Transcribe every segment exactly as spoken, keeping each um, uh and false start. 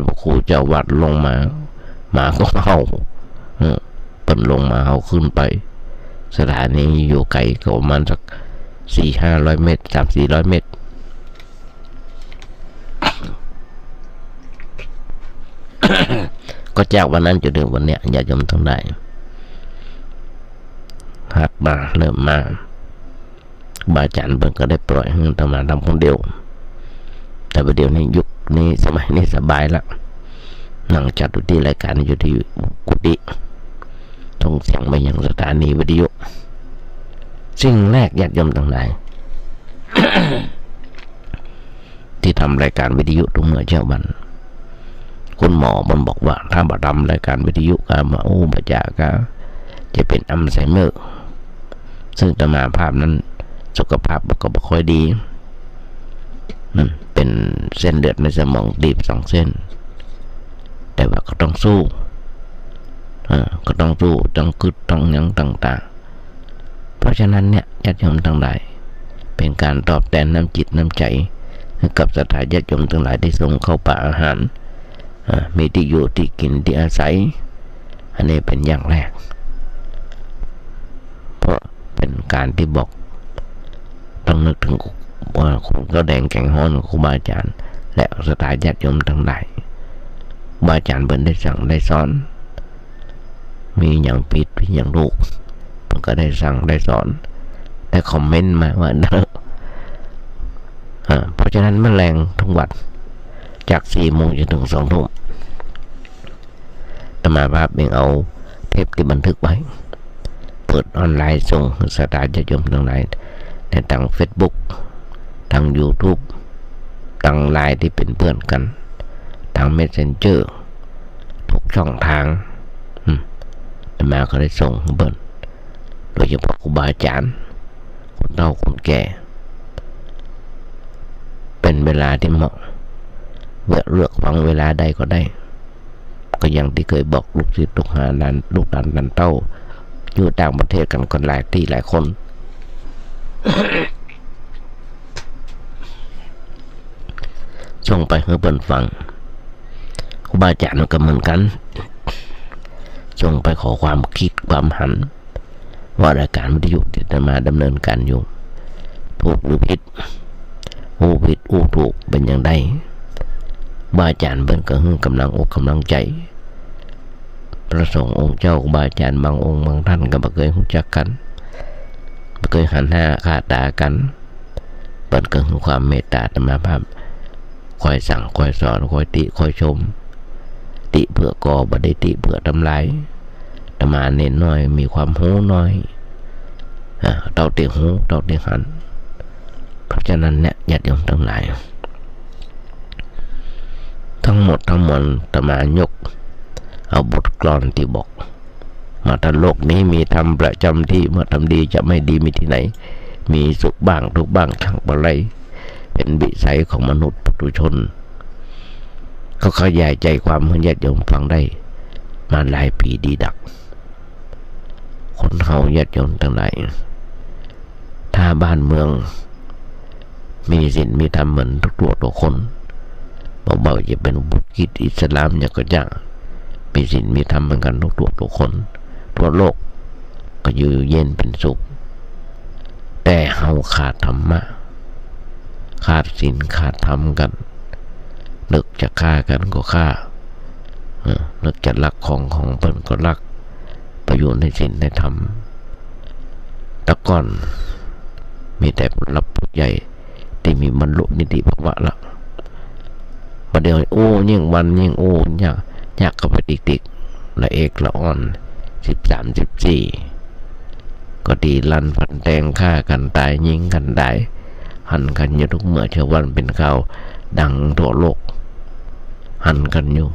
พระครูเจ้าวัดลงมา หมาก็เห่า เออ เปิ้นลงมาเห่าขึ้นไป สถานีอยู่ไก๋ก็ประมาณสักสี่ห้าร้อยเมตร สามสี่ร้อยเมตร ก็จากวันนั้นจนถึงวันเนี้ย ญาติโยมตังหลาย หัดมา เริ่มมา ครูบาอาจ๋ารย์เปิ้นก็ได้ปล่อยหื้ออาตมาทำคนเดียว แต่บ่าเดี่ยวนี้ยุคนี้สมัยนี้สบายละ นั่งจัดอยู่ตี้รายก๋านอยู่ตี้กุฏิ ส่งเสียงไปยังสถานีวิทยุ สิ่งแรกญาติโยมตังหลาย ตี้ทำรายก๋านวิทยุกู้เมื่อเจ๊าวัน คุณหมอเปิ้นบอกว่า ถ้าบ่ทำรายก๋านวิทยุก็บ่อู้บ่จ๋าก็จะเป๋นอัลไซเมอร์ ซึ่งอาตมาภาพนั้นสุขภาพก็บ่ค่อยดี อืม เป๋นเส้นเลือดในสมองตีบสองเส้น แต่ว่าก็ต้องสู้ อ่า ก็ต้องสู้ ต้องกึ๊ด ต้องหยังต่างๆ เพราะฉะนั้นเนี่ย ญาติโยมตังหลาย เป๋นก๋านตอบแตนน้ำจิตน้ำใจ๋ หื้อกับศรัทธาญาติโยมตังหลายตี้ส่งข้าวป๋าอาหาร อ่า มีตี้อยู่ตี้กิ๋นตี้อาศัย อันนี้เป๋นอย่างแรก เพราะเป๋นก๋านตี้บอก ต้องนึกเถิง เอ่อ คุณเก้าแดงแก่งฮ้อน ครูบาอาจ๋ารย์ และศรัทธาญาติโยมตังหลาย ครูบาอาจ๋ารย์เปิ้นได้สั่งได้สอน มีหยังผิด มีหยังถูก เปิ้นก็ได้สั่งได้สอน ได้คอมเมนต์มาว่า อ่า เพราะฉะนั้นมาแลงทุกวัน จากสี่โมงจนถึงสองทุ่ม อาตมาภาพเองเอาเทปตี้บันทึกไว้ เปิดออนไลน์ส่งศรัทธาญาติโยมตังหลาย ในตางเฟซบุ๊ก ตางยูทูบ ตางไลน์ตี้เป๋นเปื้อนกั๋น ตางเมสเซนเจอร์ ทุกช่องตาง อืม อาตมาก็ได้ส่งหื้อเปิ้น โดยเฉพาะครูบาอาจ๋ารย์ คนเฒ่าคนแก่ เป๋นเวลาตี้เหมาะ เลือก เลือกฟังเวลาใดก็ได้ ก็อย่างตี้เกยบอกลูกศิษย์ลูกหาหลาน ลูกหลานหลานเต้า อยู่ต่างประเทศกั๋นก็หลายตี้หลายคน ส่งไปหื้อเปิ้นฟัง ครูบาอาจ๋ารย์ก็เหมือนกั๋น ส่งไปขอความกึ๊ดความหัน ว่ารายก๋านวิทยุตี้อาตมาดำเนินก๋านอยู่ ถูกหรือผิด อู้ผิดอู้ถูกเป๋นอย่างใด ครูบาอาจ๋ารย์เปิ้นก็หื้อก๋ำลังอกก๋ำลังใจ๋ พระสงฆ์องค์เจ้า ครูบาอาจ๋ารย์บางองค์บางต้านก็บ่เกยฮู้จักกั๋น บ่เกยหันหน้าค่าต๋ากั๋น เปิ้นก็หื้อความเมตต๋าอาตมาภาพ คอยสั่ง คอยสอน คอยติ คอยชม ติเปื้อก่อ บ่ได้ติเปื้อทำลาย อาตมาเณรน้อย มีความฮู้น้อย อ่า เต้าตี้ฮู้ เต้าตี้หัน เพราะฉะนั้นเนี่ย ญาติโยมตังหลาย ตึงหมดตึงมวล อาตมายกเอาบทกลอนตี้บอก มาถ้าโลกนี้มีธรรมประจ๋ำตี้ เมื่อทำดีจะไม่ดีมีตี้ไหน มีสุขบ้างทุกข์บ้างช่างปะไร เป๋นวิสัยของมนุษย์ปุถุชน ก็ขยายใจ๋ความหื้อญาติโยมฟังได้ มาหลายปี๋ดีดัก คนเฮาญาติโยมตังหลาย ถ้าบ้านเมืองมีศีลมีธรรมเหมือนทุกตัวทุกคน บ่ว่าจะเป๋นพุทธคริสต์อิสลามหยังก็จ้าง มีศีลมีธรรมเหมือนกั๋นทุกตัวทุกคน ทั่วโลกก็อยู่เย็นเป๋นสุข แต่เฮาขาดธรรมะ ขาดศีลขาดธรรมกั๋น นึกจะฆ่ากั๋นก็ฆ่า เออ นึกจะลักของของเปิ้นก็ลัก ไปอยู่ในศีลในธรรม แต่ก่อนมีแต่ผู้หลักผู้ใหญ่ตี้มีบรรลุนิติภาวะละ บ่าเดี่ยว โอ้ ยิ่งวันยิ่ง โอ้ ยาก ยากเข้าไปติ๊กๆ ละเอกละอ่อน สิบสาม สิบสี่ ก็ตี้ลันฟันแตง ฆ่ากั๋นต๋าย ยิงกั๋นต๋าย หันกั๋นอยู่ทุกเมื่อเช้าวัน เป๋นข่าวดังทั่วโลก หันกั๋นอยู่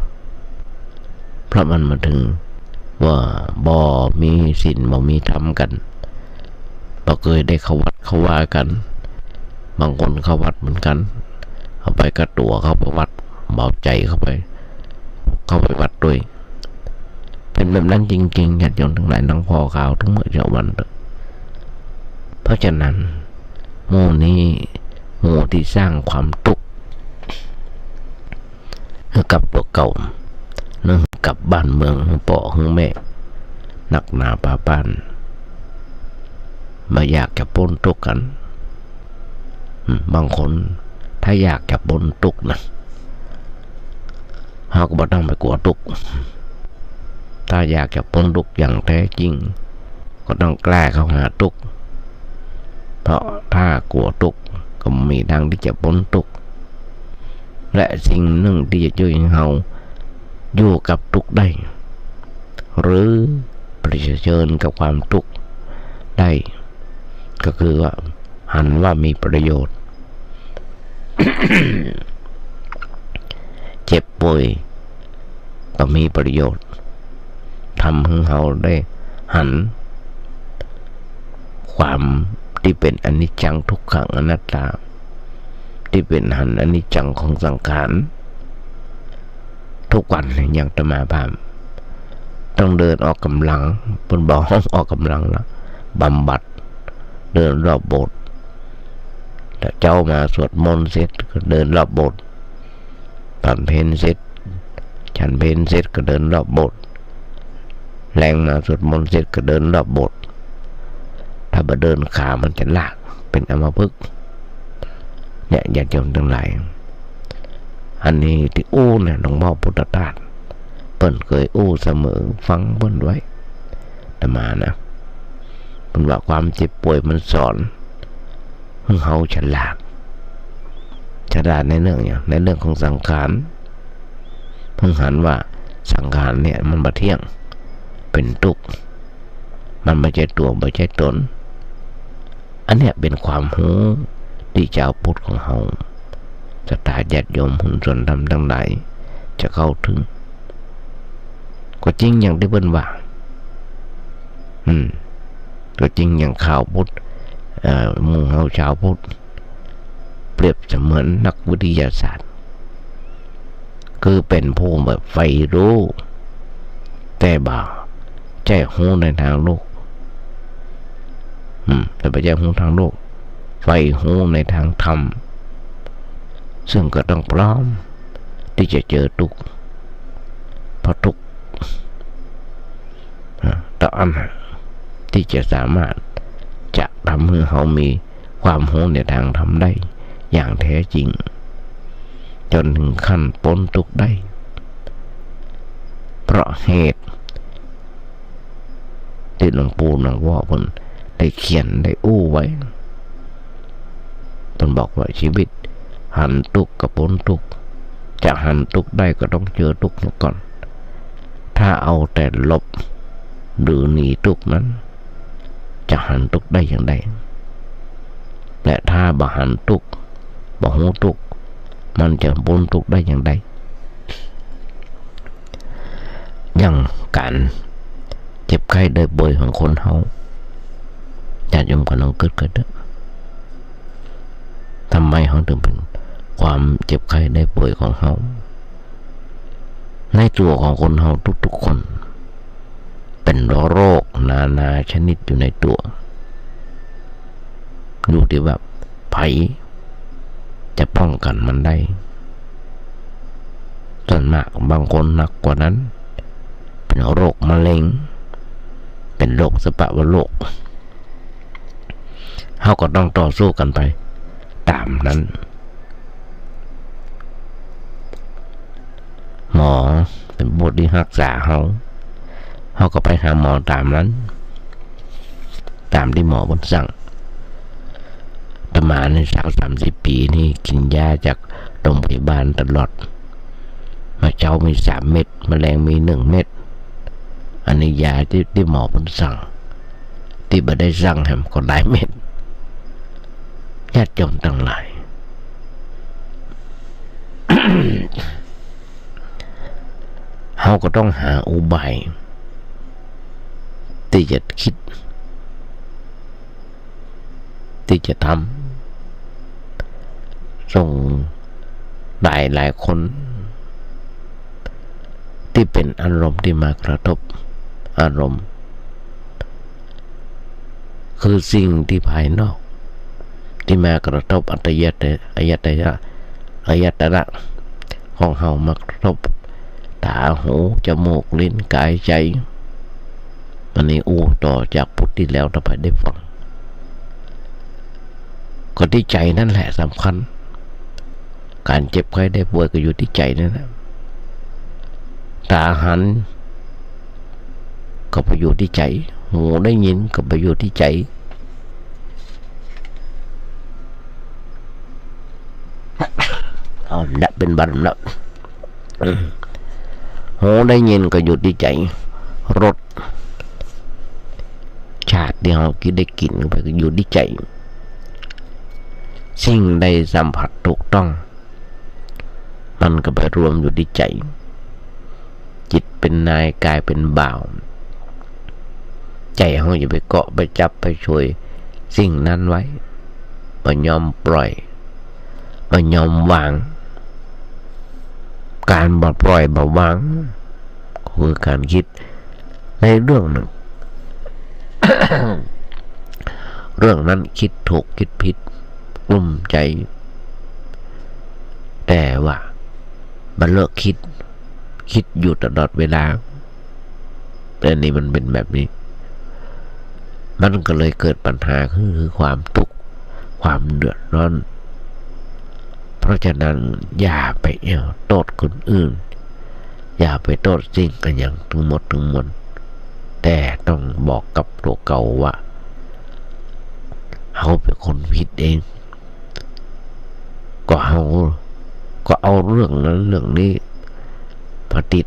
เพราะมันมาเถิงว่าบ่มีศีลบ่มีธรรมกั๋น บ่เกยได้เข้าวัดเข้าวากั๋น บางคนเข้าวัดเหมือนกั๋น เอาไปกับตั๋วเข้าไปวัด บ่เอาใจ๋เข้าไป เข้าไปวัดตวย เป๋นแบบนั้นจริงๆ ญาติโยมตังหลาย ดังผ่อข่าวทุกเมื่อเช้าวัน เพราะฉะนั้น หมู่นี้ หมู่ตี้สร้างความตุ๊กข์ หื้อกลับตั๋วเก่า หื้อกลับบ้านเมือง หื้อป้อหื้อแม่ นักหนาปาป๊าน บ่อยากจะป๊นตุ๊กกั๋น อืม บางคนถ้าอยากจะป๊นตุ๊กนะ เฮาก็บ่ต้องไปกั๋วตุ๊ก ถ้าอยากจะป๊นตุ๊กอย่างแท้จริง ก็ต้องกล้าเข้าหาตุ๊ก เพราะถ้ากั๋วตุ๊กก็บ่มีตางตี้จะป๊นตุ๊ก และสิ่งนึ่งตี้จะจ้วยหื้อเฮาอยู่กับตุ๊กได้ หรือเผชิญกับความตุ๊กได้ ก็คือว่าหันว่ามีประโยชน์ เจ็บป่วยก็มีประโยชน์ ทำหื้อเฮาได้หันความตี้เป๋นอนิจจังทุกขังอนัตตา ตี้เป๋นหันอนิจจังของสังขาร ทุกวันเนี่ย อย่างอาตมาภาพต้องเดินออกก๋ำลัง เปิ้นบ่ฮ้องออกก๋ำลังละ บำบัด เดินรอบโบสถ์ แต่เจ๊ามาสวดมนต์เสร็จก็เดินรอบโบสถ์ ตอนเพลเสร็จ ฉันเพลเสร็จก็เดินรอบโบสถ์ แลงมาสวดมนต์เสร็จก็เดินรอบโบสถ์ ถ้าบ่เดินขามันจะลาก เป๋นอัมพฤกษ์ เนี่ย ญาติโยมตังหลาย อันนี้ตี้อู้เนี่ย หลวงพ่อพุทธทาส เปิ้นเกยอู้เสมอ ฟังเปิ้นไว้ อาตมานะ เปิ้นว่าความเจ็บป่วยมันสอนหื้อเฮาฉลาด ฉลาดในเรื่องหยัง ในเรื่องของสังขาร หื้อหันว่าสังขารเนี่ยมันบ่เที่ยง เป๋นตุ๊กข์ มันบ่ใจ้ตั๋ว บ่ใจ้ต๋น อันเนี้ยเป๋นความฮู้ตี้จาวพุทธของเฮา ศรัทธาญาติโยมหุ้นส่วนธรรมตังหลายจะเข้าเถิง ก็จริงอย่างตี้เปิ้นว่า อืม ก็จริงอย่างข่าวพุทธ เอ่อ หมู่เฮาจาวพุทธ เปรียบเสมือนนักวิทยาศาสตร์ คือเป๋นผู้แบบใฝ่ฮู้ แต่บ่าใจ้ฮู้ในตางโลก อืม แต่บ่ใจ้ฮู้ตางโลก ใฝ่ฮู้ในตางธรรม ซึ่งก็ต้องพร้อมตี้จะเจอตุ๊กข์ เพราะตุ๊กข์ อ่า เต้าอั้นตี้จะสามารถจะทำหื้อเฮามีความฮู้ในตางธรรมได้อย่างแท้จริง จ๋นเถิงขั้นป๊นตุ๊กข์ได้ เพราะเหตุตี้หลวงปู่หลวงพ่อเปิ้นได้เขียนได้อู้ไว้ เปิ้นบอกว่า ชีวิตหันตุ๊กข์ก็ป๊นตุ๊กข์ จะหันตุ๊กข์ได้ก็ต้องเจอตุ๊กข์เสียก่อน ถ้าเอาแต่หลบหรือหนีตุ๊กข์นั้น จะหันตุ๊กข์ได้อย่างใด และถ้าบ่หันตุ๊กข์ บ่ฮู้ตุ๊กข์ มันจะป๊นตุ๊กข์ได้อย่างใด อย่างก๋านเจ็บไข้ได้ป่วยของคนเฮา ญาติโยมก็ลองกึ๊ดกั๋นเต๊อะ ทำไมเฮาเถิงเป๋นความเจ็บไข้ได้ป่วยของเฮา ในตั๋วของคนเฮาทุกๆ คน เป๋นโรคนานาชนิดอยู่ในตั๋ว อยู่ตี้ว่าใผจะป้องกั๋นมันได้ ส่วนมากบางคนหนักกว่านั้น เป๋นโรคมะเร็ง เป๋นโรคสภาวะโลก เฮาก็ต้องต่อสู้กั๋นไปต๋ามนั้น หมอเป๋นผู้ตี้ฮักษาเฮา เฮาก็ไปหาหมอต๋ามนั้น ต๋ามตี้หมอเปิ้นสั่ง อาตมานี่สาวสามสิบปี๋นี่กิ๋นยาจากโรงพยาบาลตลอด มื้อเจ๊ามีสามเม็ด มื้อแลงมีหนึ่งเม็ด อันนี้ยาตี้ ตี้หมอเปิ้นสั่ง ตี้บ่ได้สั่งแหมก็หลายเม็ด ญาติโยมตังหลาย เฮาก็ต้องหาอุบายตี้จะกึ๊ด ตี้จะทำ ส่งหลายๆ คน ตี้เป๋นอารมณ์ตี้มากระทบ อารมณ์ คือสิ่งตี้ภายนอก ตี้มากระทบอายตนะ อายตนะ อายตนะ ของเฮามากระทบ ต๋า หู จมูก ลิ้น ก๋าย ใจ๋ อันนี้อู้ต่อจากพุธตี้แล้ว ถ้าใผได้ฟัง ก็ตี้ใจ๋นั่นแหละสำคัญ ก๋านเจ็บไข้ได้ป่วยก็อยู่ตี้ใจ๋นั่นแหละ ต๋าหัน ก็ไปอยู่ตี้ใจ๋ หูได้ยินก็ไปอยู่ตี้ใจ๋ เอาละ เป๋นหวัดละ หูได้ยินก็อยู่ตี้ใจ๋ รสชาติตี้เฮากินได้กลิ่นไปก็อยู่ตี้ใจ๋ สิ่งใดสัมผัสถูกต้อง มันก็ไปรวมอยู่ตี้ใจ๋ จิตเป๋นนาย ก๋ายเป๋นบ่าว ใจ๋เฮาอย่าไปเกาะไปจับไปฉวยสิ่งนั้นไว้ บ่ยอมปล่อย บ่ยอมวาง ก๋านบ่ปล่อยบ่วาง คือก๋านกึ๊ดในเรื่องนึ่ง เรื่องนั้นกึ๊ดถูกกึ๊ดผิด กลุ้มใจ๋ แต่ว่าบ่เลิกกึ๊ด กึ๊ดอยู่ตลอดเวลา แต่นี่มันเป๋นแบบนี้ มันก็เลยเกิดปัญหาคือ คือความตุ๊กข์ ความเดือดร้อน เพราะฉะนั้นอย่าไปเอาโต้ษคนอื่น อย่าไปโต้ษสิ่งอะหยังตึงหมดตึงมวล แต่ต้องบอกกับตั๋วเก่าว่า เฮาเป๋นคนผิดเอง ก็เฮา ก็เอาเรื่องนั้นเรื่องนี้มาติด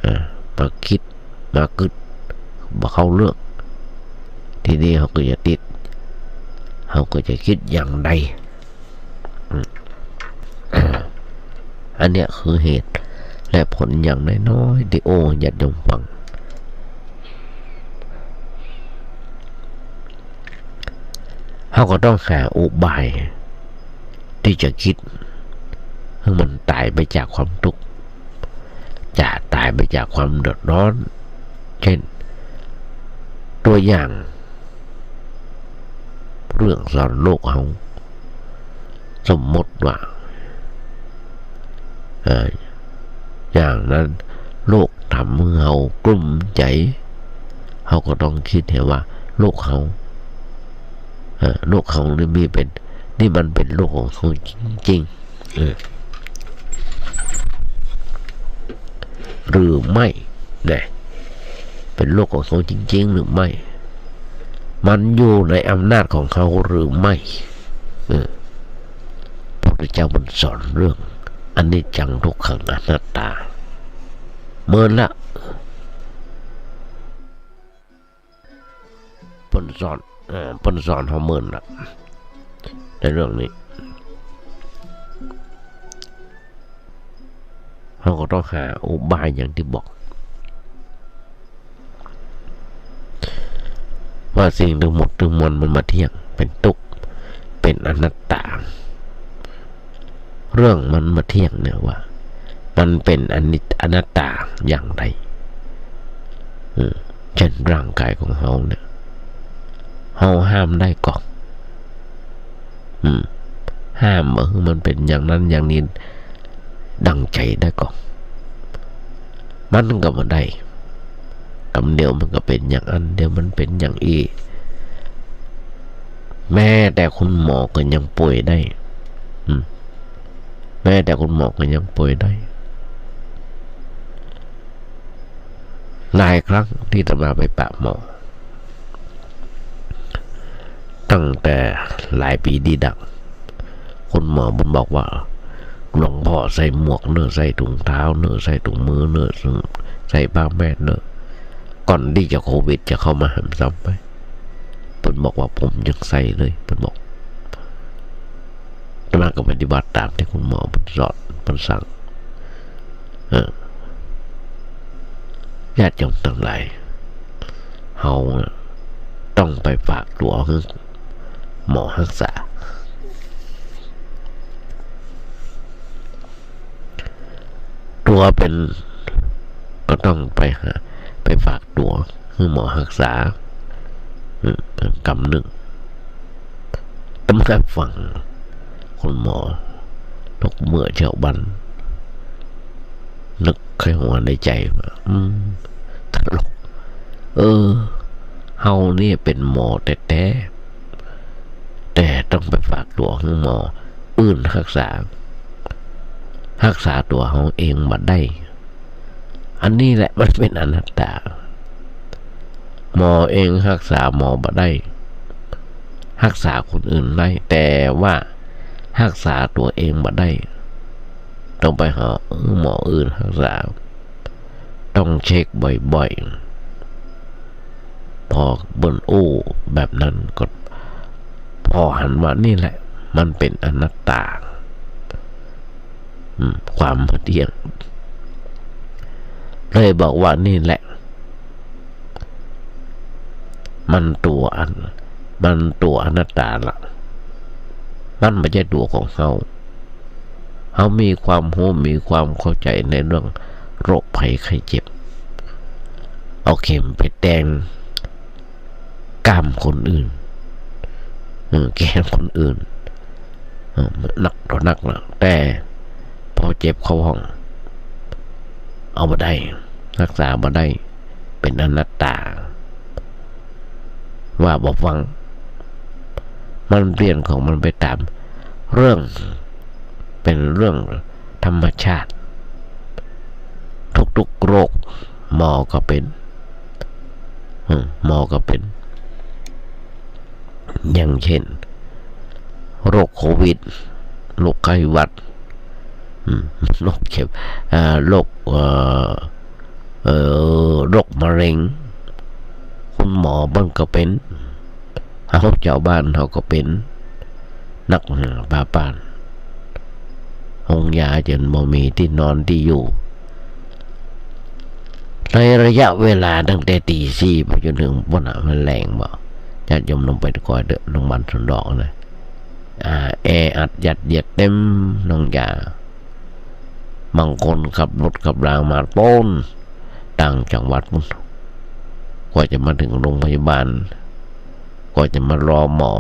อ่า มากึ๊ด มากึ๊ด บ่เข้าเรื่อง ทีนี้เฮาก็จะติด เฮาก็จะกึ๊ดอย่างใด อืม อันเนี้ยคือเหตุและผลอย่างน้อยๆ ตี้โอ้ ญาติโยมฟัง เฮาก็ต้องหาอุบายตี้จะกึ๊ดหื้อมันต๋ายไปจากความตุ๊กข์ จะต๋ายไปจากความเดือดร้อน เช่น ตั๋วอย่าง เรื่องส่วนโลกเฮา สมมติว่า เอ่อ อย่างนั้น โลกทำหื้อเฮากลุ้มใจ๋ เฮาก็ต้องกึ๊ดหื้อว่า โลกเฮา เอ่อ โลกเฮานี่มีเป๋น นี่มันเป๋นโลกของเฮาจริงๆ เออ หรือไม่ นะ เป๋นโลกของเฮาจริงๆ หรือไม่ มันอยู่ในอำนาจของเฮาหรือไม่ เออ พระพุทธเจ้าเปิ้นสอนเรื่องอนิจจัง ทุกขัง อนัตตา เมินละ เปิ้นสอน เอ่อ เปิ้นสอนเฮาเมินละ ในเรื่องนี้ เฮาก็ต้องหาอุบายอย่างตี้บอก ว่าสิ่งตึงหมดตึงมวลมันบ่เตี้ยง เป๋นตุ๊กข์ เป๋นอนัตตา เรื่องมันบ่เตี้ยงเนี่ยว่า มันเป๋นอนิจ อนัตตาอย่างใด อืม เช่นร่างก๋ายของเฮาเนี่ย เฮาห้ามได้ก่อ อืม ห้ามบ่หื้อมันเป๋นอย่างนั้นอย่างนี้ดังใจ๋ได้ก่อ มันก็บ่ได้ กำเดียวมันก็เป๋นอย่างอั้น เดี๋ยวมันเป๋นอย่างอี้ แม้แต่คุณหมอก็ยังป่วยได้ อืม แม้แต่คุณหมอก็ยังป่วยได้ หลายครั้งตี้อาตมาไปปะหมอ ตั้งแต่หลายปี๋ตี้ดัง คุณหมอเปิ้นบอกว่า หลวงพ่อใส่หมวกเน่อ ใส่ถุงเท้าเน่อ ใส่ถุงมือเน่อ ใส่ผ้าแมสเน่อ ก่อนตี้จะโควิดจะเข้ามาหำซ้ำไป เปิ้นบอกว่าผมยังใส่เลย เปิ้นบอก อาตมาก็ปฏิบัติต๋ามตี้คุณหมอเปิ้นสอน เปิ้นสั่ง เออ ญาติโยมตังหลาย เฮาน่ะต้องไปฝากตั๋วหื้อหมอฮักษา ตั๋วเป๋น ก็ต้องไปหา ไปฝากตั๋วหื้อหมอฮักษา อืม กำนึ่ง อาตมาฟังคุณหมอ ทุกเมื่อเช้าวัน นึกใค่หัวในใจ๋ว่า อืม ตลก เออ เฮานี่เป๋นหมอแต๊ๆ แต่ต้องไปฝากตั๋วหื้อหมออื่นฮักษา ฮักษาตั๋วเฮาเองบ่ได้ อันนี้แหละมันเป๋นอนัตตา หมอเองฮักษาหมอบ่ได้ ฮักษาคนอื่นได้ แต่ว่าฮักษาตั๋วเองบ่ได้ ต้องไปหาหมออื่นฮักษา ต้องเช็คบ่อยๆ ปอเปิ้นอู้แบบนั้นก็ปอหันว่านี่แหละมันเป๋นอนัตตา อืม ความบ่เตี้ยง เลยบอกว่านี่แหละ มันตั๋วอัน มันตั๋วอนัตตาละ มันบ่ใจ้ตั๋วของเฮา เฮามีความฮู้ มีความเข้าใจ๋ในเรื่องโรคภัยไข้เจ็บ เอาเข็มไปแตงก้ามคนอื่น เออ แขนคนอื่น เออ นักต่อนักนะ แต่ปอเจ็บเข้าห้อง เอาบ่ได้ ฮักษาบ่ได้ เป๋นอนัตตา ว่าบ่ฟัง มันเปลี่ยนของมันไปต๋ามเรื่อง เป๋นเรื่องธรรมชาติ ทุกๆ โรค หมอก็เป๋น อืม หมอก็เป๋น อย่างเช่น โรคโควิด โรคไข้หวัด อืม โรคเจ็บ อ่า โรค เอ่อ เอ่อ โรคมะเร็ง คุณหมอเปิ้นก็เป๋น เฮาจาวบ้านเฮาก็เป๋น นักหนาปาปาน โฮงยาจ๋นบ่มีตี้นอนตี้อยู่ ในระยะเวลาตั้งแต่ตี๋สี่ไปจ๋นเถิงปู๊นน่ะ มันแลงบ่ ญาติโยมลองไปคอยเต๊อะ โรงพยาบาลสวนดอกนะ อ่า แออัดยัดเยียดเต็มโฮงยา บางคนขับรถขับรามาปู๊น ต่างจังหวัดปู๊น กว่าจะมาเถิงโรงพยาบาล กว่าจะมารอหมอ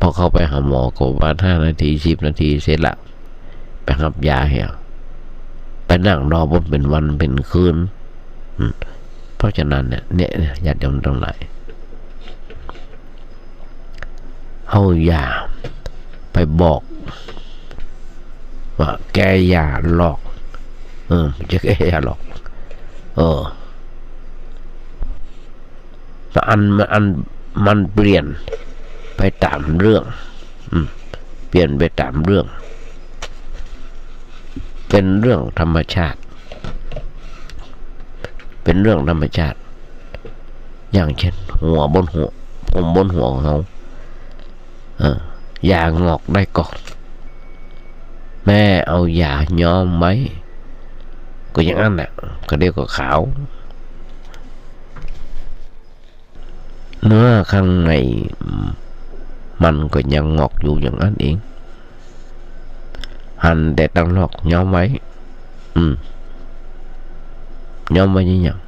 พอเข้าไปหาหมอก็ประมาณห้านาที สิบนาทีเสร็จละ ไปฮับยาเหีย ไปนั่งรอปู๊นเป๋นวันเป๋นคืน อืม เพราะฉะนั้นเนี่ย เนี่ย ญาติโยมตังหลาย เฮาอย่าไปบอกว่าแก้ยาหลอก เออ จะแก้ยาหลอก เออ อัน อัน มันเปลี่ยนไปต๋ามเรื่อง อืม เปลี่ยนไปต๋ามเรื่อง เป๋นเรื่องธรรมชาติ เป๋นเรื่องธรรมชาติ อย่างเช่น หัวบนหัว ผมบนหัวของเฮา เออ ยางอกได้ก่อ แม่เอายาย้อมไว้ ก็อย่างนั้นแหละ ก็เดี๋ยวก็ขาว เนื้อข้างใน มันก็ยังงอกอยู่อย่างนั้นเอง หันแต่ตังนอกย้อมไว้ อืม ย้อมไว้อะหยัง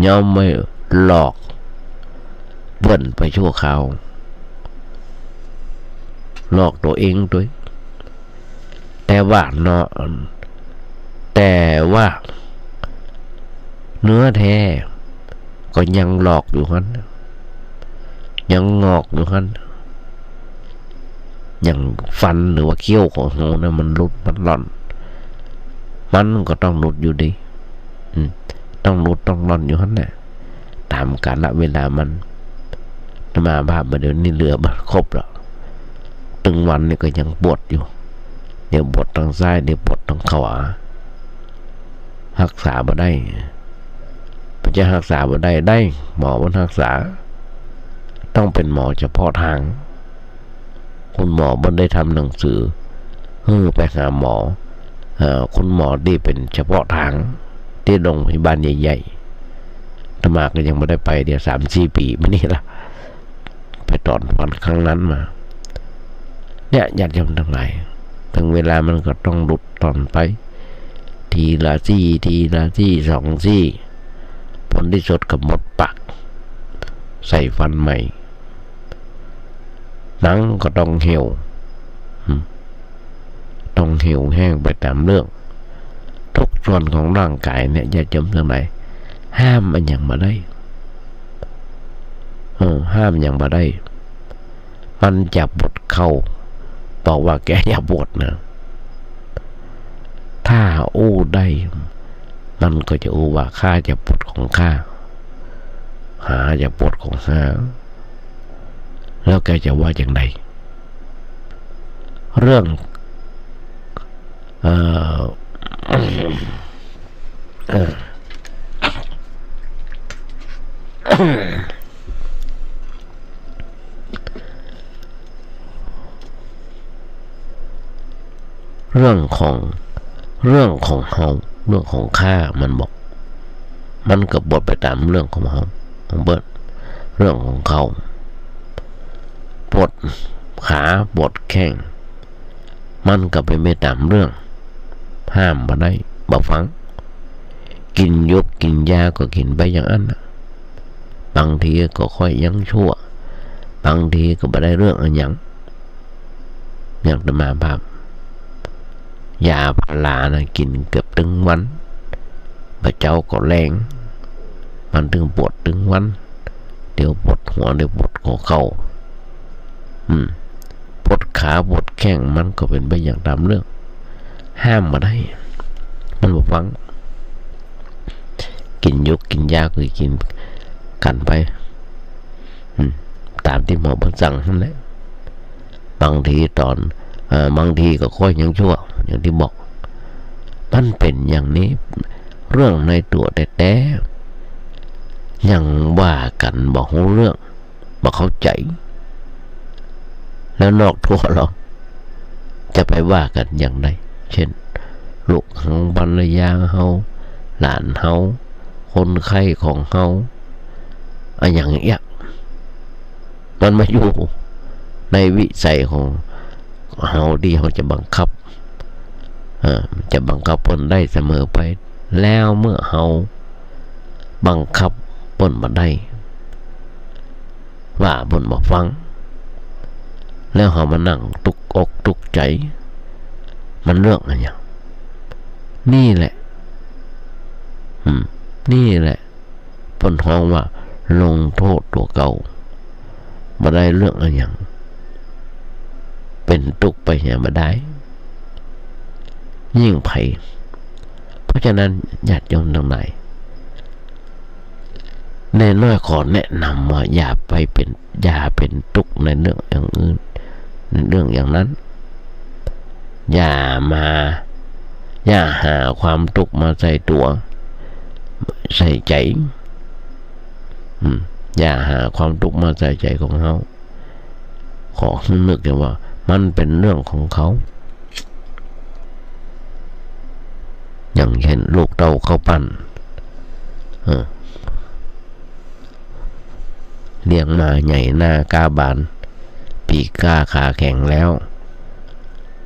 ย้อมไว้หลอกเปิ้นไปชั่วคราว หลอกตั๋วเองตวย แต่ว่าเนาะ แต่ว่าเนื้อแท้ก็ยังหลอกอยู่หั้น ยังงอกอยู่หั้น อย่างฟันหรือว่าเขี้ยวของเฮานะ มันหลุดมันหล่อน มันก็ต้องหลุดอยู่ดี อืม ต้องหลุดต้องหล่อนอยู่หั้นแหละ ต๋ามกาละเวลามัน อาตมาภาพมาเดี๋ยวนี้เหลือบ่ครบแล้ว ตึงวันนี่ก็ยังปวดอยู่ เดี๋ยวปวดตางซ้าย เดี๋ยวปวดตางขวา ฮักษาบ่ได้ มันจะฮักษาบ่ได้ ได้ หมอมันฮักษา ต้องเป๋นหมอเฉพาะตาง คุณหมอบ่ได้ทำหนังสือหื้อไปหาหมอ เอ่อ คุณหมอตี้เป๋นเฉพาะตาง ตี้โรงพยาบาลใหญ่ๆ อาตมาก็ยังบ่ได้ไป เดี๋ยวสามสี่ปี๋มานี่ละ ไปถอนฟันครั้งนั้นมา เนี่ย ญาติโยมตังหลาย ตึงเวลามันก็ต้องหลุดหล่อนไป ทีละซี่ ทีละซี่ สองซี่ ผลตี้สุดก็หมดปาก ใส่ฟันใหม่ หนังก็ต้องเหี่ยว อืม ต้องเหี่ยวแห้งไปต๋ามเรื่อง ส่วนของร่างก๋ายเนี่ย ญาติโยมตังหลาย ห้ามอะหยังบ่ได้ เออ ห้ามอะหยังบ่ได้ มันจะปวดเข่า บอกว่าแกอย่าปวดนะ ถ้าอู้ได้ มันก็จะอู้ว่า ข้าจะปวดของข้า หาจะปวดของหา แล้วแกจะว่าจั่งใด เรื่อง เอ่อ เอ่อ เรื่องของ เรื่องของเฮา เรื่องของข้า มันบอก มันก็ปวดไปต๋ามเรื่องของเฮา ของเปิ้น เรื่องของเขา ปวดขา ปวดแข้ง มันก็เป๋นไปต๋ามเรื่อง ห้ามบ่ได้ บ่ฟัง กิ๋นยกกิ๋นยาก็กิ๋นไปอย่างอั้นน่ะ บางทีก็ค่อยยังชั่ว บางทีก็บ่ได้เรื่องอะหยัง อย่างอาตมาภาพ ยาพารานะ กิ๋นเกือบตึงวัน บ่าเจ๊าก็แลง มันตึงปวดตึงวัน เดี๋ยวปวดหัว เดี๋ยวปวดหัวเข่า อืม ปวดขาปวดแข้ง มันก็เป๋นไปอย่างต๋ามเรื่อง ห้ามบ่ได้ มันบ่ฟัง กิ๋นยกกิ๋นยาก็กิ๋นกั๋นไป อืม ต๋ามตี้หมอเปิ้นสั่งหั้นแหละ บางทีต๋อน เอ่อ บางทีก็ค่อยยังชั่ว อย่างตี้บอก มันเป๋นอย่างนี้ เรื่องในตั๋วแต๊ๆ ยังว่ากั๋นบ่ฮู้เรื่อง บ่เข้าใจ๋ แล้วนอกตั๋วเฮา จะไปว่ากั๋นอย่างใด เช่น ลูกเฮา ภรรยาเฮา หลานเฮา คนไข้ของเฮา อะหยังเอี้ย มันบ่อยู่ในวิสัยของเฮาตี้เฮาจะบังคับ เอ่อ จะบังคับเปิ้นได้เสมอไป แล้วเมื่อเฮาบังคับเปิ้นบ่ได้ ว่าเปิ้นบ่ฟัง แล้วเฮามานั่งตุ๊กอกตุ๊กใจ๋ มันเรื่องอะหยัง นี่แหละ อืม นี่แหละ เปิ้นฮ้องว่าลงโต้ษตั๋วเก่า บ่ได้เรื่องอะหยัง เป๋นตุ๊กไปเหียบ่ดาย ยิ่งไผ เพราะฉะนั้นญาติโยมตังหลาย แม่น้อยขอแนะนำว่าอย่าไปเป๋น อย่าเป๋นตุ๊กในเรื่องอย่างอื่น ในเรื่องอย่างนั้น อย่ามา อย่าหาความตุ๊กมาใส่ตั๋ว ใส่ใจ๋ อืม อย่าหาความตุ๊กมาใส่ใจ๋ของเฮา ขอหื้อนึกเสียว่ามันเป๋นเรื่องของเขา อย่างเช่นลูกเต้าข้าวปั้น เออ เลี้ยงมาใหญ่หน้าก้าบาน ปีกก้าขาแข็งแล้ว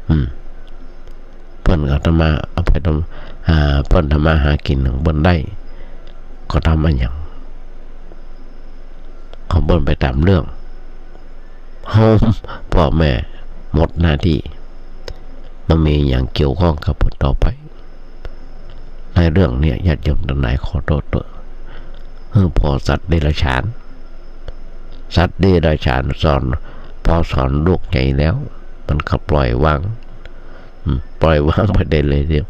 อืม เปิ้นก็ทำมา เอาไปทำ อ่า เปิ้นทำมาหากิ๋นของเปิ้นได้ ก็ทำอะหยังของเปิ้นไปต๋ามเรื่อง เฮา พ่อแม่หมดหน้าตี้ บ่มีหยังเกี่ยวข้องกับเปิ้นต่อไป ในเรื่องเนี้ย ญาติโยมตังหลายขอโต้ษเต๊อะ หื้อผ่อสัตว์เดรัจฉาน สัตว์เดรัจฉานสอน พอสอนลูกใหญ่แล้ว มันก็ปล่อยวาง อืม ปล่อยวางไปได้เลยเดียว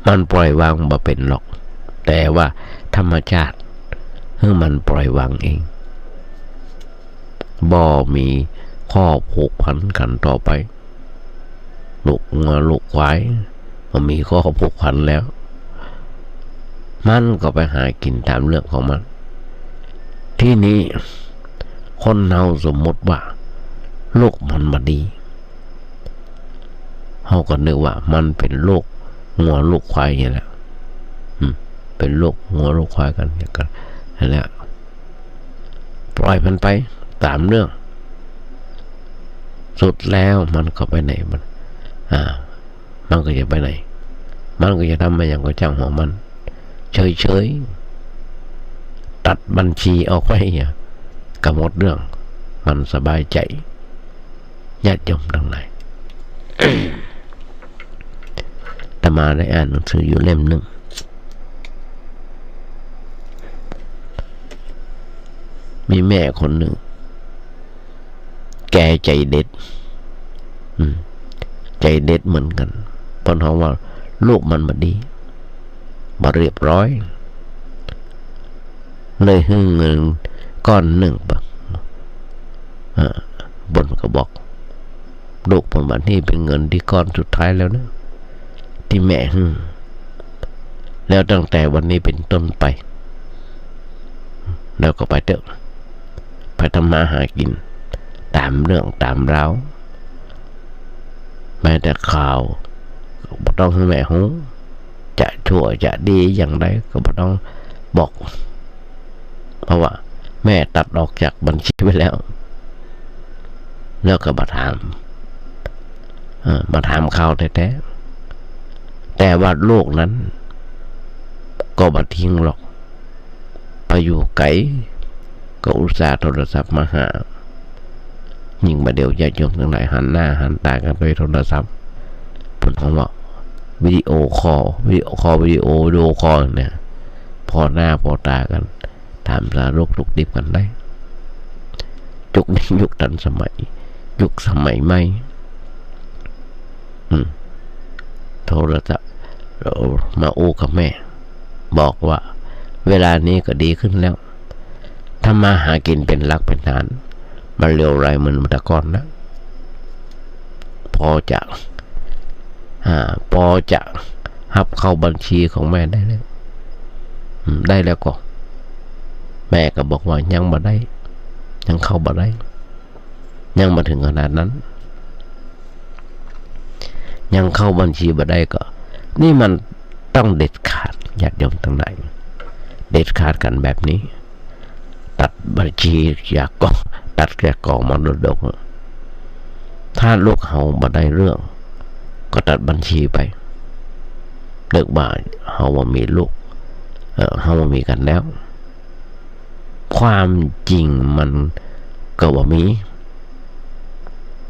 มันปล่อยวางบ่เป๋นหรอก แต่ว่าธรรมชาติ หื้อมันปล่อยวางเอง บ่มีข้อผูกพันกั๋นต่อไป ลูกงัวลูกควาย บ่มีข้อผูกพันแล้ว มันก็ไปหากิ๋นต๋ามเรื่องของมัน ทีนี้คนเฮาสมมุติว่าลูกมันบ่ดี เฮาก็นึกว่ามันเป๋นลูกงัวลูกควายนี่แหละ อืม เป๋นลูกงัวลูกควายกั๋น กั๋น นั่นแหละ ปล่อยมันไปต๋ามเรื่อง สุดแล้วมันก็ไปไหนมัน อ่า มันก็จะไปไหน มันก็จะทำอะหยังก็จ้างหัวมัน เฉยๆ ตัดบัญชีออกไปอะ ก็หมดเรื่อง มันสบายใจ๋ ญาติโยมตังหลาย แ มาได้อ่านหนังสืออยู่เล่มหนึ่ง มีแม่คนหนึ่ง แกใจ๋เด็ด อืม ใจ๋เด็ดเหมือนกั๋น เปิ้นฮ้องว่าลูกมันบ่ดี บ่เรียบร้อย เลยหื้อเงินก้อนหนึ่งไป อ่า เปิ้นก็บอก ลูกเปิ้นว่า นี่เป๋นเงินตี้ก้อนสุดท้ายแล้วนะ ตี้แม่หื้อ แล้วตั้งแต่วันนี้เป๋นต้นไป แล้วก็ไปเต๊อะ ไปทำมาหากิ๋น ต๋ามเรื่องต๋ามราว แม้แต่ข่าว บ่ต้องหื้อแม่ฮู้ จะชั่วจะดีอย่างใดก็บ่ต้องบอก เพราะว่าแม่ตัดออกจากบัญชีไปแล้ว แล้วก็บ่ถาม เออ บ่ถามข่าวแต๊ๆ แต่ว่าลูกนั้นก็บ่ทิ้งหรอก ไปอยู่ไก๋ ก็อุตส่าห์โทรศัพท์มาหา ยิ่งบ่าเดี่ยวญาติโยมตังหลายหันหน้าหันต๋ากั๋นโดยโทรศัพท์ เปิ้นฮ้องว่าวิดีโอคอล วิดีโอคอล วิดีโอ วิดีโอคอลเนี่ย ผ่อหน้าผ่อต๋ากั๋น ถามสารทุกข์สุขดิบกั๋นได้ ยุคนี้ยุคทันสมัย ยุคสมัยใหม่ อืม โทรศัพท์ เอ่อ มาอู้กับแม่ บอกว่าเวลานี้ก็ดีขึ้นแล้ว ทำมาหากิ๋นเป๋นหลักเป๋นฐาน บ่เลวร้ายเหมือนแต่ก่อนนะ พอจะ อ่า พอจะฮับเข้าบัญชีของแม่ได้แล้ว อืม ได้แล้วก็ แม่ก็บอกว่ายังบ่ได้ ยังเข้าบ่ได้ ยังบ่ถึงขนาดนั้น ยังเข้าบัญชีบ่ได้ก็ นี่มันต้องเด็ดขาด ญาติโยมตังหลาย เด็ดขาดกั๋นแบบนี้ ตัดบัญชีจากกอง ตัดจากกองมรดก ถ้าลูกเฮาบ่ได้เรื่อง ก็ตัดบัญชีไป นึกว่าเฮาบ่มีลูก เอ่อ เฮาบ่มีกั๋นแล้ว ความจริงมันก็บ่มี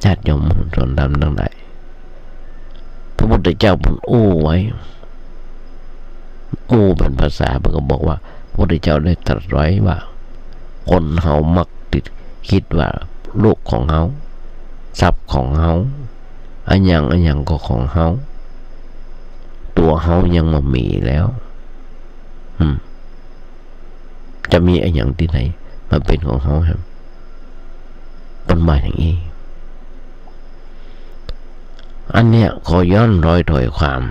ญาติโยมมวลชนธรรมตังหลาย พระพุทธเจ้าเปิ้นอู้ไว้ อู้เป๋นภาษา เปิ้นก็บอกว่า พระพุทธเจ้าได้ตรัสไว้ว่า คนเฮามักติด กึ๊ดว่าลูกของเฮา ทรัพย์ของเฮา อะหยังอะหยังก็ของเฮา ตั๋วเฮายังบ่มีแล้ว อืม จะมีอะหยังตี้ไหนมาเป๋นของเฮาแหม เปิ้นว่าอย่างอี้ อันเนี้ยขอย้อนรอยถ้อยความ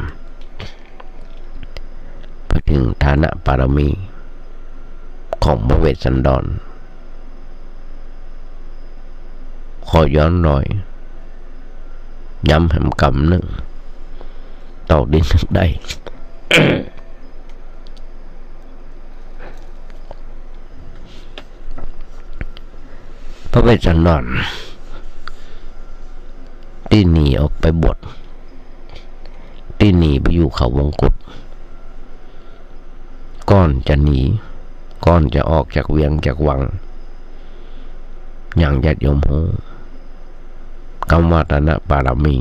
ไปเถิงฐานะบารมีของพระเวสสันดร ขอย้อนรอย ย้ำแหมกำนึ่ง เต้าตี้นึกได้ พระเวสสันดร ตี้หนีออกไปบวช ตี้หนีไปอยู่เขาวงกต ก่อนจะหนี ก่อนจะออกจากเวียงจากวัง อย่างญาติโยมฮู้ กำว่าฐานะบารมี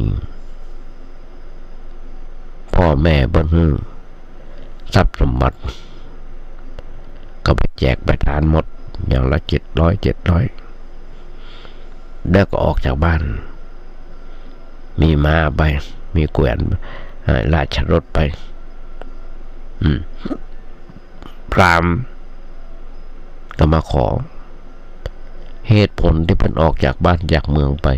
พ่อแม่เปิ้นหื้อ ทรัพย์สมบัติ ก็ไปแจกไปทานหมด อย่างละเจ็ดร้อย เจ็ดร้อย แล้วก็ออกจากบ้าน มีม้าไป มีแกว่น เอ่อ ราชรถไป อืม พราหมณ์ก็มาขอ เหตุผลตี้เปิ้นออกจากบ้านจากเมืองไป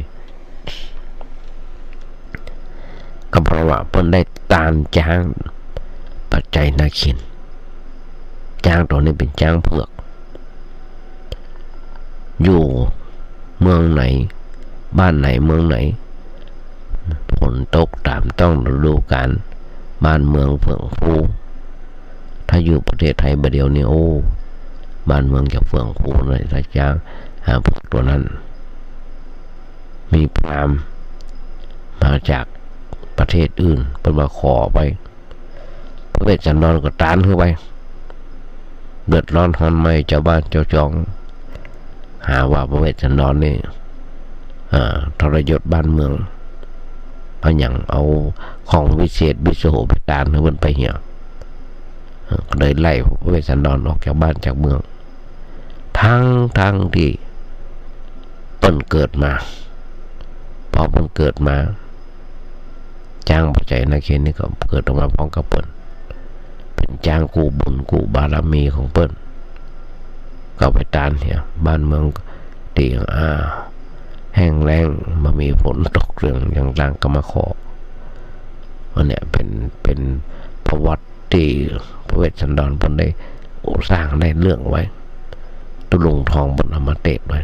ก็เพราะว่าเปิ้นได้ตานจ๊างปัจจัยนาคิน จ๊างตั๋วนี้เป๋นจ๊างเผือก อยู่เมืองไหน บ้านไหน เมืองไหน ฝนตกต๋ามต้องฤดูกาล บ้านเมืองเฟื่องฟู ถ้าอยู่ประเทศไทยบ่าเดี่ยวนี้ โอ้ บ้านเมืองจะเฟื่องฟูหน่อย ถ้าจ๊าง อ่า พวกตั๋วนั้น มีพราหมณ์มาจากประเทศอื่น เปิ้นมาขอไป พระเวสสันดรก็ตานหื้อไป เดือดร้อนฮ้อนไหม้จาวบ้านจาวจอง หาว่าพระเวสสันดรนี่ อ่า ทรยศบ้านเมือง เอาหยัง เอาของวิเศษวิโสไปตานหื้อเปิ้นไปเหีย เออ ก็เลยไล่พระเวสสันดรออกจากบ้านจากเมือง ทั้ง ทั้งตี้เปิ้นเกิดมา พอเปิ้นเกิดมา จ๊างพระไฉนเขนนี่ก็เกิดออกมาพร้อมกับเปิ้น เป๋นจ๊างกู้บุญกู้บารมีของเปิ้น ก็ไปตานเหีย บ้านเมืองตี้ อ่า แห้งแล้ง บ่มีฝนตก เรื่องต่างๆ ก็มาขอ อันเนี้ยเป๋น เป๋นประวัติตี้พระเวสสันดรเปิ้นได้สร้างได้เรื่องไว้ ตุ๊ลุงทองเปิ้นเอามาเตสน์ไว้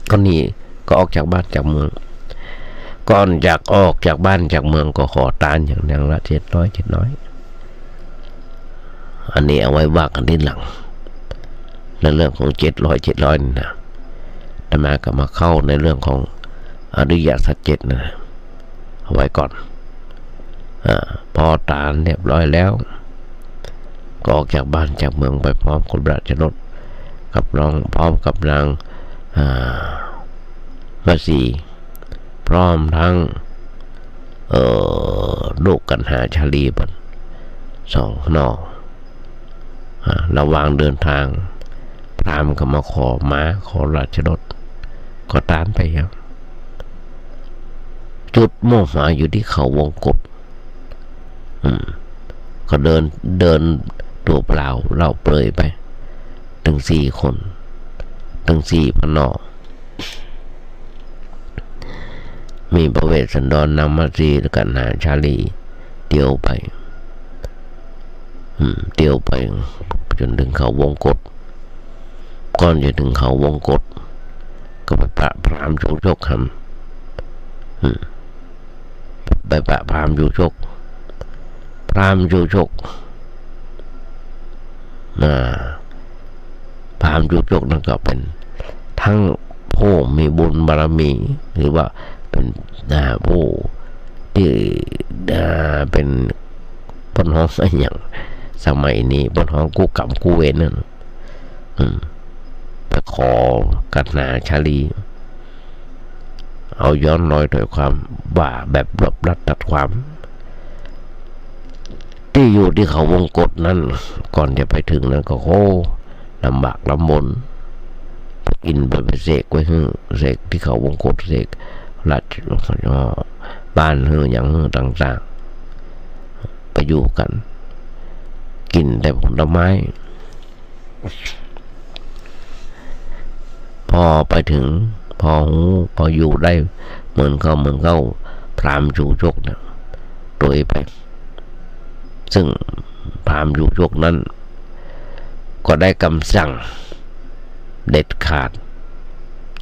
ก็นี่ก็ออกจากบ้านจากเมือง ก่อนจะออกจากบ้านจากเมืองก็ขอตานอย่างหนึ่งละเจ็ดร้อย เจ็ดร้อย อันนี้เอาไว้ว่ากั๋นทีหลัง ในเรื่องของเจ็ดร้อย เจ็ดร้อย นี่นะ อาตมาก็มาเข้าในเรื่องของอริยสัจเจ็ดนะ เอาไว้ก่อน อ่า พอตานเรียบร้อยแล้ว ก็ออกจากบ้านจากเมืองไปพร้อมกับราชรถ กับน้อง พร้อมกับนาง อ่า มัสี พร้อมทั้ง เอ่อ ลูกกัณหาชาลีเปิ้นสองหน่อ อ่า ระหว่างเดินทาง พราหมณ์ก็มาขอม้า ขอราชรถ ก็ตานไปครับ จุดมุ่งหมายอยู่ตี้เขาวงกต อืม ก็เดิน เดินตั๋วเปล่าเปล่าเปลือยไป ตึงสี่คน ตึงสี่พ่อหน่อ มีพระเวสสันดร นางมัสี และกัณหาชาลี เตียวไป อืม เตียวไปจ๋นเถิงเขาวงกต ก่อนจะเถิงเขาวงกต ก็ไปปะพราหมณ์ชูชกหำ อืม ไปปะพราหมณ์ชูชก พราหมณ์ชูชก อ่า พราหมณ์ชูชกนั้นก็เป๋นทั้งผู้มีบุญบารมี หรือว่าเป๋น อ่า ผู้ตี้ อ่า เป๋น เปิ้นฮ้องอะหยัง สมัยนี้เปิ้นฮ้องกู้กรรมกู้เวรนั่น อืม ไปขอกัณหาชาลี เอาย้อนรอยถ้อยความว่าแบบรวบรัดตัดความ ตี้อยู่ตี้เขาวงกตนั้น ก่อนจะไปเถิงนั้นก็ โอ้ ลำบากลำบน กิ๋นไป ไปเสกไว้หื้อ เสกตี้เขาวงกต เสกราช บ้านหื้อหยังหื้อต่างๆ ไปอยู่กั๋น กิ๋นแต่ผลไม้ พอไปเถิง พอฮู้ พออยู่ได้เหมือนเขา เหมือนเขา พราหมณ์ชูชกเนี่ย ตวยไป ซึ่งพราหมณ์ชูชกนั้น ก็ได้กำสั่งเด็ดขาด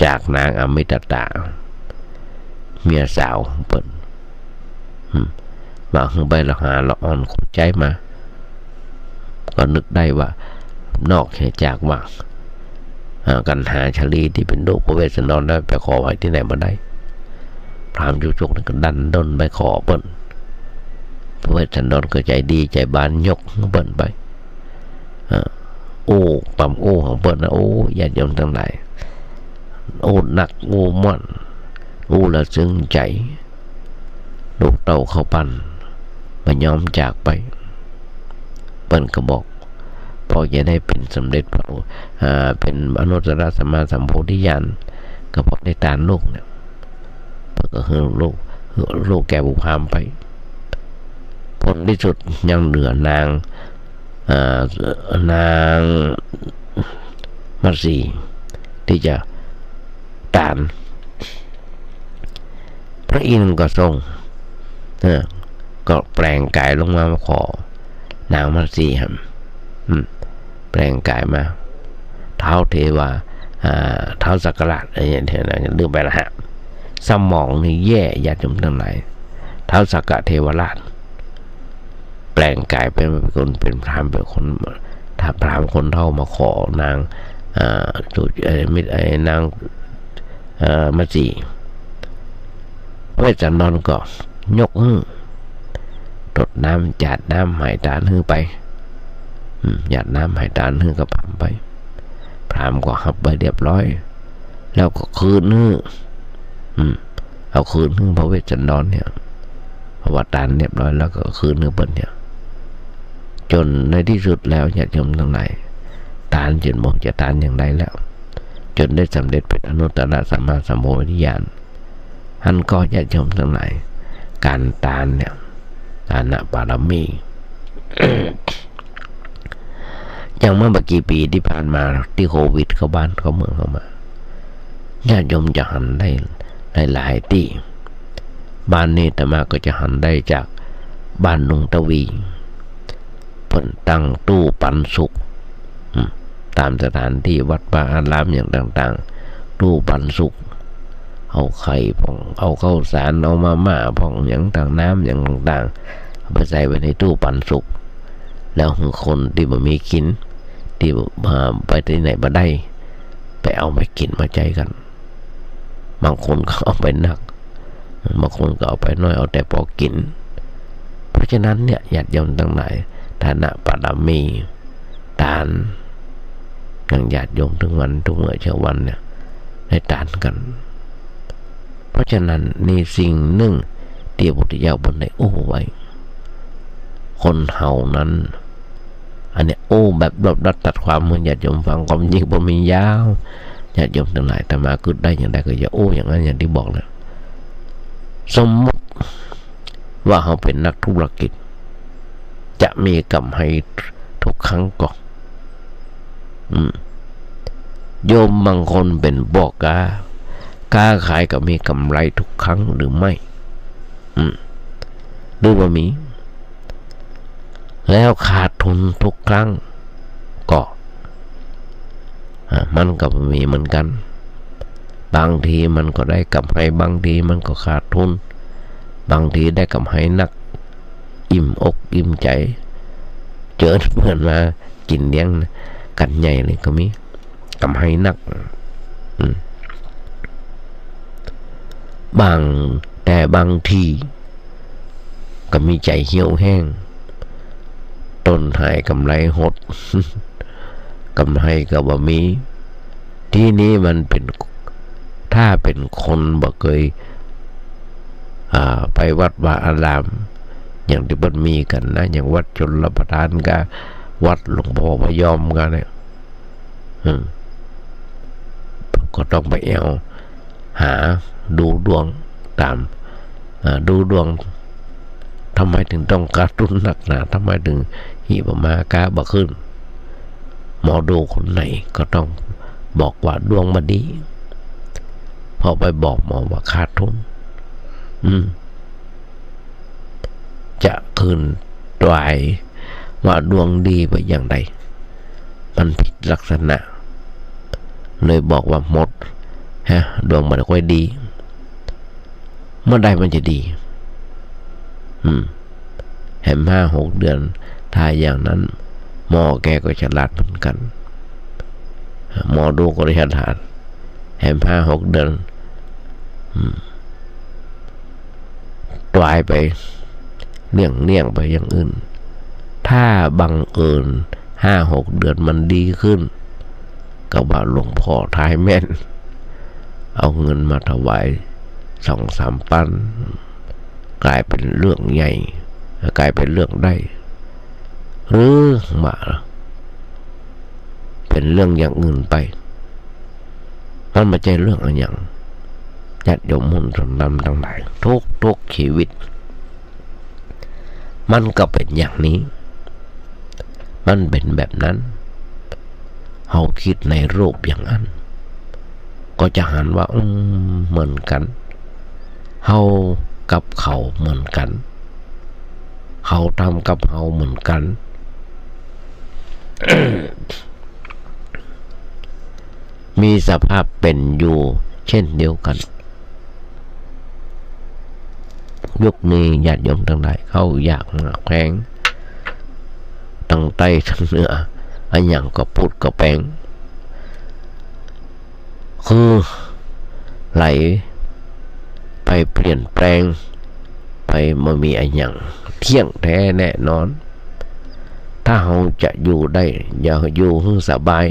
จากนางอมิตตา เมียสาวของเปิ้น อืม ว่าหื้อไปละหาละอ่อนขนใจ๊มา ก็นึกได้ว่านอกเหนือจากว่า อ่า กัณหาชาลีตี้เป๋นลูกพระเวสสันดรแล้ว ไปขอไว้ตี้ไหนบ่ได้ พราหมณ์ชูชกนั้นก็ดันด้นไปขอเปิ้น พระเวสสันดรก็ใจ๋ดีใจ๋บานยกหื้อเปิ้นไป อ่า โอ้ ความโอ้ของเปิ้นนะ โอ้ ญาติโยมตังหลาย โอ้ นัก โอ้ ม่วน โอ้ ละซึ่งใจ๋ ลูกเต้าข้าวปั้น บ่ยอมจากไป เปิ้นก็บอก เพราะจะได้เป๋นสมเด็จพระ อ่า เป๋นอนุตตรสัมมาสัมโพธิญาณ ก็เพราะได้ตานลูกเนี่ย เปิ้นก็หื้อลูก หื้อลูกแก่ปู่พราหมณ์ไป ผลตี้สุดยังเหลือนาง อ่า นางมัสีตี้จะตาน พระอินทร์ก็ทรง เออ ก็แปลงกายลงมา มาขอนางมัสีครับ อืม แปลงกายมา ท้าวเทวา อ่า ท้าวสักกราช เอ้ย เดี๋ยวนะ ลืมไปละฮะ สมองนี่แย่ ญาติโยมตังหลาย ท้าวสักกะเทวราช แปลงกายเป๋นคน เป๋นพราหมณ์ เป๋นคน ถ้าพราหมณ์คนเฒ่ามาขอนาง อ่า สุ เอ่อ มิตร ไอ้นาง เอ่อ มัสี พระเวสสันดรก็ยกหื้อ ตดน้ำ หยาดน้ำหายตานหื้อไป อืม หยาดน้ำหายตานหื้อกับพราหมณ์ไป พราหมณ์ก็ฮับไว้เรียบร้อย แล้วก็คืนหื้อ อืม เอาคืนหื้อพระเวสสันดรเนี่ย เพราะว่าตานเรียบร้อยแล้วก็คืนหื้อเปิ้นเนี่ย จ๋นในตี้สุดแล้วญาติโยมตังหลาย ตานจ๋นบ่จะตานอย่างใดแล้ว จ๋นได้สำเร็จเป๋นอนุตตรสัมมาสัมโพธิญาณ หั้นก่อญาติโยมตังหลาย ก๋านตานเนี่ย ตานปารมี อย่างเมื่อบ่กี่ปี๋ตี้ผ่านมาตี้โควิดเข้าบ้านเข้าเมืองเข้ามา ญาติโยมจะหันได้หลายๆ ตี้ บ้านนี้อาตมาก็จะหันได้จากบ้านลุงทวี เปิ้นตั้งตู้ปันสุข อืม ต๋ามสถานตี้วัดวาอารามอย่างต่างๆ ตู้ปันสุข เอาไข่พ่อง เอาข้าวสาร เอามาม่าพ่อง อย่างต่าง น้ำอย่างต่างๆ เอาไปใส่ไว้ในตู้ปันสุข แล้วหื้อคนตี้บ่มีกิ๋น ตี้บ่ อ่า ไปตี้ไหนบ่ได้ ไปเอามากิ๋นมาใจ๊กั๋น บางคนก็เอาไปนัก บางคนก็เอาไปน้อย เอาแต่ปอกิ๋น เพราะฉะนั้นเนี่ย ญาติโยมตังหลาย ตานปารมี ตาน อย่างญาติโยมตึงวันตึงเมื่อเช้าวันเนี่ย ได้ตานกั๋น เพราะฉะนั้นนี่สิ่งนึ่งตี้พระพุทธเจ้าเปิ้นได้อู้ไว้ คนเฮานั้น อันเนี้ยอู้แบบรวบรัดตัดความหื้อญาติโยมฟัง ความจริงบ่มียาว ญาติโยมตังหลาย อาตมาก็ได้อย่างใดก็จะอู้อย่างนั้น อย่างตี้บอกนะ สมมุติว่าเฮาเป๋นนักธุรกิจ จะมีก๋ำไรทุกครั้งก่อ อืม โยมบางคนเป๋นป้อก๊า ก๊าขายก็มีก๋ำไรทุกครั้งหรือไม่ อืม หรือบ่มี แล้วขาดทุนทุกครั้งก่อ อ่า มันก็มีเหมือนกั๋น บางทีมันก็ได้ก๋ำไร บางทีมันก็ขาดทุน บางทีได้ก๋ำไรนัก อิ่มอกอิ่มใจ๋ เจิญเปื้อนมากิ๋นเลี้ยงกั๋นใหญ่เลยก็มี ก๋ำไรนัก อืม บาง แต่บางทีก็มีใจ๋เหี่ยวแห้ง ต้นหายก๋ำไรหด ก๋ำไรก็บ่มี ทีนี้มันเป๋น ถ้าเป๋นคนบ่เกย อ่า ไปวัดวาอาราม อย่างตี้เปิ้นมีกั๋นนะ อย่างวัดชลประทานกับวัดหลวงพ่อพยอมกั๋นเนี่ย อืม ก็ต้องไปแอ่วหาดูดวงต๋าม อ่า ดูดวง ทำไมถึงต้องขาดทุนนักหนา ทำไมถึงหิ้วบ่มา ก๊าบ่ขึ้น หมอดูคนไหนก็ต้องบอกว่าดวงบ่ดี เพราะไปบอกหมอว่าขาดทุน อืม จะขึ้นตวายว่าดวงดีไปอย่างใด มันผิดลักษณะ เลยบอกว่าหมด ฮะ ดวงมันค่อยดี เมื่อใดมันจะดี อืม แหมห้าหกเดือน ถ้าอย่างนั้น หมอแกก็ฉลาดเหมือนกั๋น หมอดูก็ฉลาด แหมห้าหกเดือน อืม ตวายไป เลี่ยง เลี่ยงไปอย่างอื่น ถ้าบังเอิญห้าหกเดือนมันดีขึ้น ก็ว่าหลวงพ่อทายแม่น เอาเงินมาถวายสองสามปัน ก๋ายเป๋นเรื่องใหญ่ ก๋ายเป๋นเรื่องได้ หรือว่าเป๋นเรื่องอย่างอื่นไป มันบ่ใจ้เรื่องอะหยัง ญาติโยมหมู่สนธรรมตังหลาย ทุกๆ ชีวิต มันก็เป๋นอย่างนี้ มันเป๋นแบบนั้น เฮาคิดในรูปอย่างอั้น ก็จะหันว่า อืม เหมือนกั๋น เฮากับเขาเหมือนกั๋น เขาทำกับเฮาเหมือนกั๋น มีสภาพเป๋นอยู่เช่นเดียวกั๋น ยุคนี้ญาติโยมตังหลาย ข้าวยากหมากแพง ตังใต้ตังเหนือ อะหยังก็ปูดก็แปง คือไหลไปเปลี่ยนแปลงไป บ่มีอะหยังเที่ยงแท้แน่นอน ถ้าเฮาจะอยู่ได้ อยากอยู่หื้อสบาย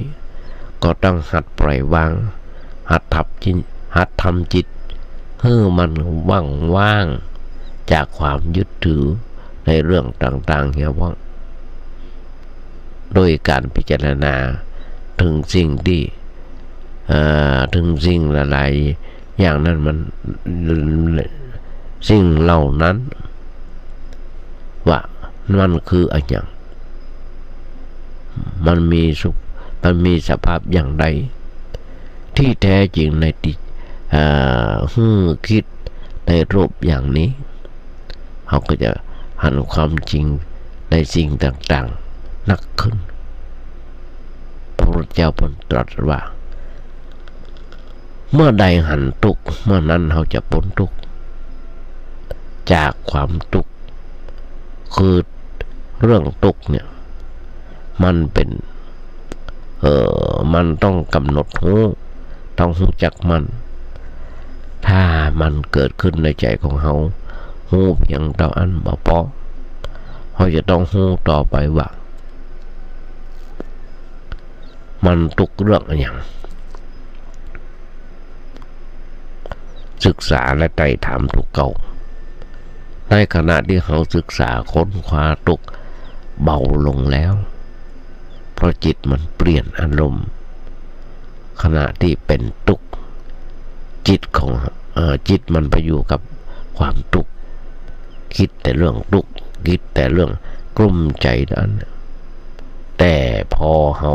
ก็ต้องหัดปล่อยวาง หัดทับจิต หัดทำจิต หื้อมันว่างๆ จากความยึดถือในเรื่องต่างๆ เหียพ่อง โดยก๋านพิจารณาเถิงสิ่งตี้ เอ่อ เถิงสิ่งหลายๆ อย่างนั้นมัน สิ่งเหล่านั้น ว่ามันคืออะหยัง มันมีสุ- มันมีสภาพอย่างใด ตี้แต๊จริงในตี้ เอ่อ หื้อคิดในรูปอย่างนี้ เฮาก็จะหันความจริงในสิ่งต่างๆ นักขึ้น พระพุทธเจ้าเปิ้นตรัสว่า เมื่อใดหันทุกข์ เมื่อนั้นเฮาจะป๊นทุกข์ จากความทุกข์ คือเรื่องทุกข์เนี่ย มันเป๋น เอ่อ มันต้องก๋ำหนดฮู้ ต้องฮู้จักมัน ถ้ามันเกิดขึ้นในใจ๋ของเฮา ฮู้เปียงเต้าอั้นบ่ปอ เฮาจะต้องฮู้ต่อไปว่า มันทุกข์เรื่องอะหยัง ศึกษาและไต่ถามตั๋วเก่า ในขณะตี้เฮาศึกษาค้นคว้าทุกข์เบาลงแล้ว เพราะจิตมันเปลี่ยนอารมณ์ ขณะตี้เป๋นทุกข์ จิตของ เอ่อ จิตมันไปอยู่กับความทุกข์ กึ๊ดแต่เรื่องทุกข์ กึ๊ดแต่เรื่องกลุ้มใจ๋นั้น แต่พอเฮา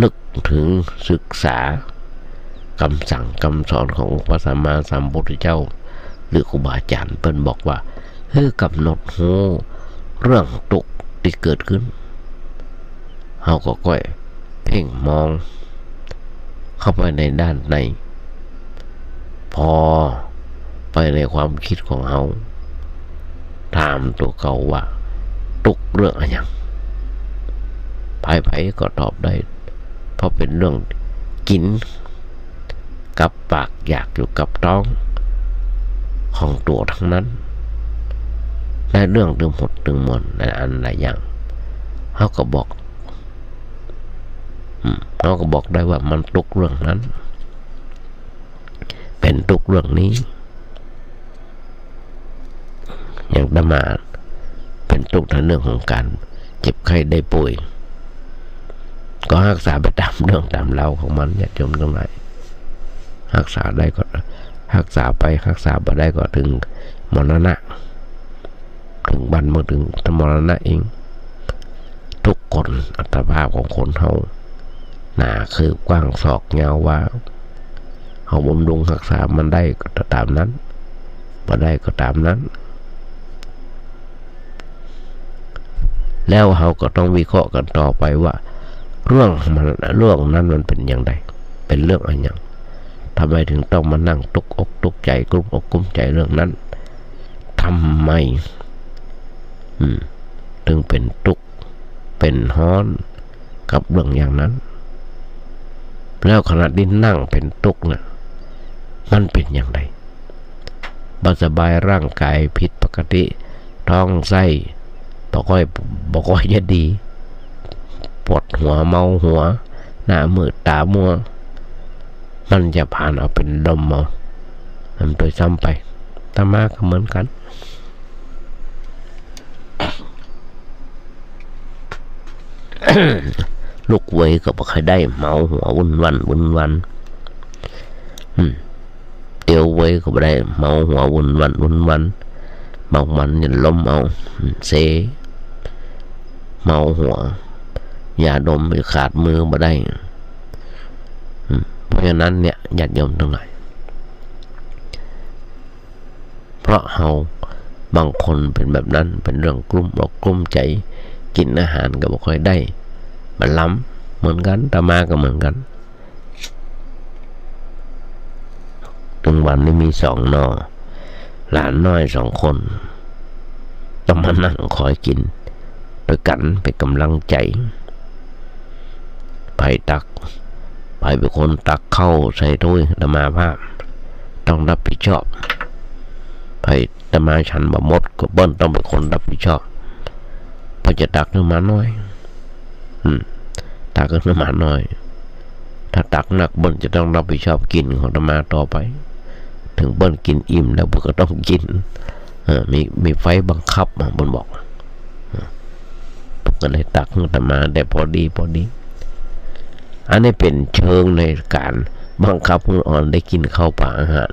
นึกเถิงศึกษากำสั่งกำสอนขององค์พระสัมมาสัมพุทธเจ้า หรือครูบาอาจ๋ารย์เปิ้นบอกว่า หื้อก๋ำหนดฮู้เรื่องทุกข์ตี้เกิดขึ้น เฮาก็ก้อยเพ่งมองเข้าไปในด้านใน ผ่อไปในความกึ๊ดของเฮา ถามตั๋วเก่าว่า ทุกข์เรื่องอะหยัง ใผๆ ก็ตอบได้ เพราะเป๋นเรื่องกิ๋น กับปากอยากอยู่กับต๊องของตั๋วตังนั้น ในเรื่องตึงหมดตึงมวล ในอันหลายอย่าง เฮาก็บอก อืม เฮาก็บอกได้ว่ามันทุกข์เรื่องนั้น เป๋นทุกข์เรื่องนี้ อย่างอาตมาเป๋นทุกข์ในเรื่องของก๋านเจ็บไข้ได้ป่วย ก็ฮักษาไปต๋ามเรื่องต๋ามราวของมัน ญาติโยมตังหลาย ฮักษาได้ก็ฮักษาไป ฮักษาบ่ได้ก็เถิงมรณะ เถิงวันเมื่อเถิงมรณะเอง ทุกคน อัตภาพของคนเฮา หนาคืบ กว้างศอก ยาววา เฮาบำรุงฮักษามันได้ก็ต๋ามนั้น บ่ได้ก็ต๋ามนั้น แล้วเฮาก็ต้องวิเคราะห์กั๋นต่อไปว่า เรื่องมัน เรื่องนั้นมันเป๋นอย่างใด เป๋นเรื่องอะหยัง ทำไมเถิงต้องมานั่งตกอกตกใจ๋ กลุ้มอกกลุ้มใจ๋เรื่องนั้น ทำไม อืม เถิงเป๋นทุกข์ เป๋นฮ้อนกับเรื่องอย่างนั้น แล้วขณะตี้นั่งเป๋นทุกข์น่ะ มันเป๋นอย่างใด บ่สบาย ร่างก๋ายผิดปกติ ท้องไส้บ่ค่อย บ่ค่อยจะดี ปวดหัว เมาหัว หน้ามืดต๋ามัว มันจะผ่านเอาเป๋นลมเอา มันโดยซ้ำไป อาตมาก็เหมือนกั๋น ลุกเวยก็บ่ค่อยได้ เมาหัววุ่นวัน วุ่นวัน อืม เตียวเวยก็บ่ได้ เมาหัววุ่นวัน วุ่นวัน บางวันเนี่ยล้มเอา อืม เซ เมาหัว ยาดมขาดมือบ่ได้ อืม เพราะฉะนั้นเนี่ย ญาติโยมตังหลาย เพราะเฮาบางคนเป๋นแบบนั้น เป๋นเรื่องกลุ้มอกกลุ้มใจ๋ กิ๋นอาหารก็บ่ค่อยได้ บ่ล้ำ เหมือนกั๋น อาตมาก็เหมือนกั๋น ตึงวันนี้มีสองหน่อ หลานน้อยสองคน ต้องมานั่งคอยกิ๋น ตวยกั๋น เป๋นก๋ำลังใจ๋ ใผตัก ใผเป๋นคนตักข้าวใส่ถ้วย อาตมาภาพต้องรับผิดชอบ ใผ อาตมาฉันบ่หมด ก็เปิ้นต้องเป๋นคนรับผิดชอบ เปิ้นจะตักหื้อหมาน้อย อืม ตักหื้อหมาน้อย ถ้าตักนัก เปิ้นจะต้องรับผิดชอบกิ๋นของอาตมาต่อไป เ ถึงเปิ้นกิ๋นอิ่มแล้วเปิ้นก็ต้องกิ๋น เออ มี มีไฟบังคับมา เปิ้นบอก เออ เปิ้นก็เลยตักหื้ออาตมาแต่พอดี พอดี อันนี้เป๋นเชิงในก๋านบังคับหื้ออ่อนได้กิ๋นข้าวป๋าอาหาร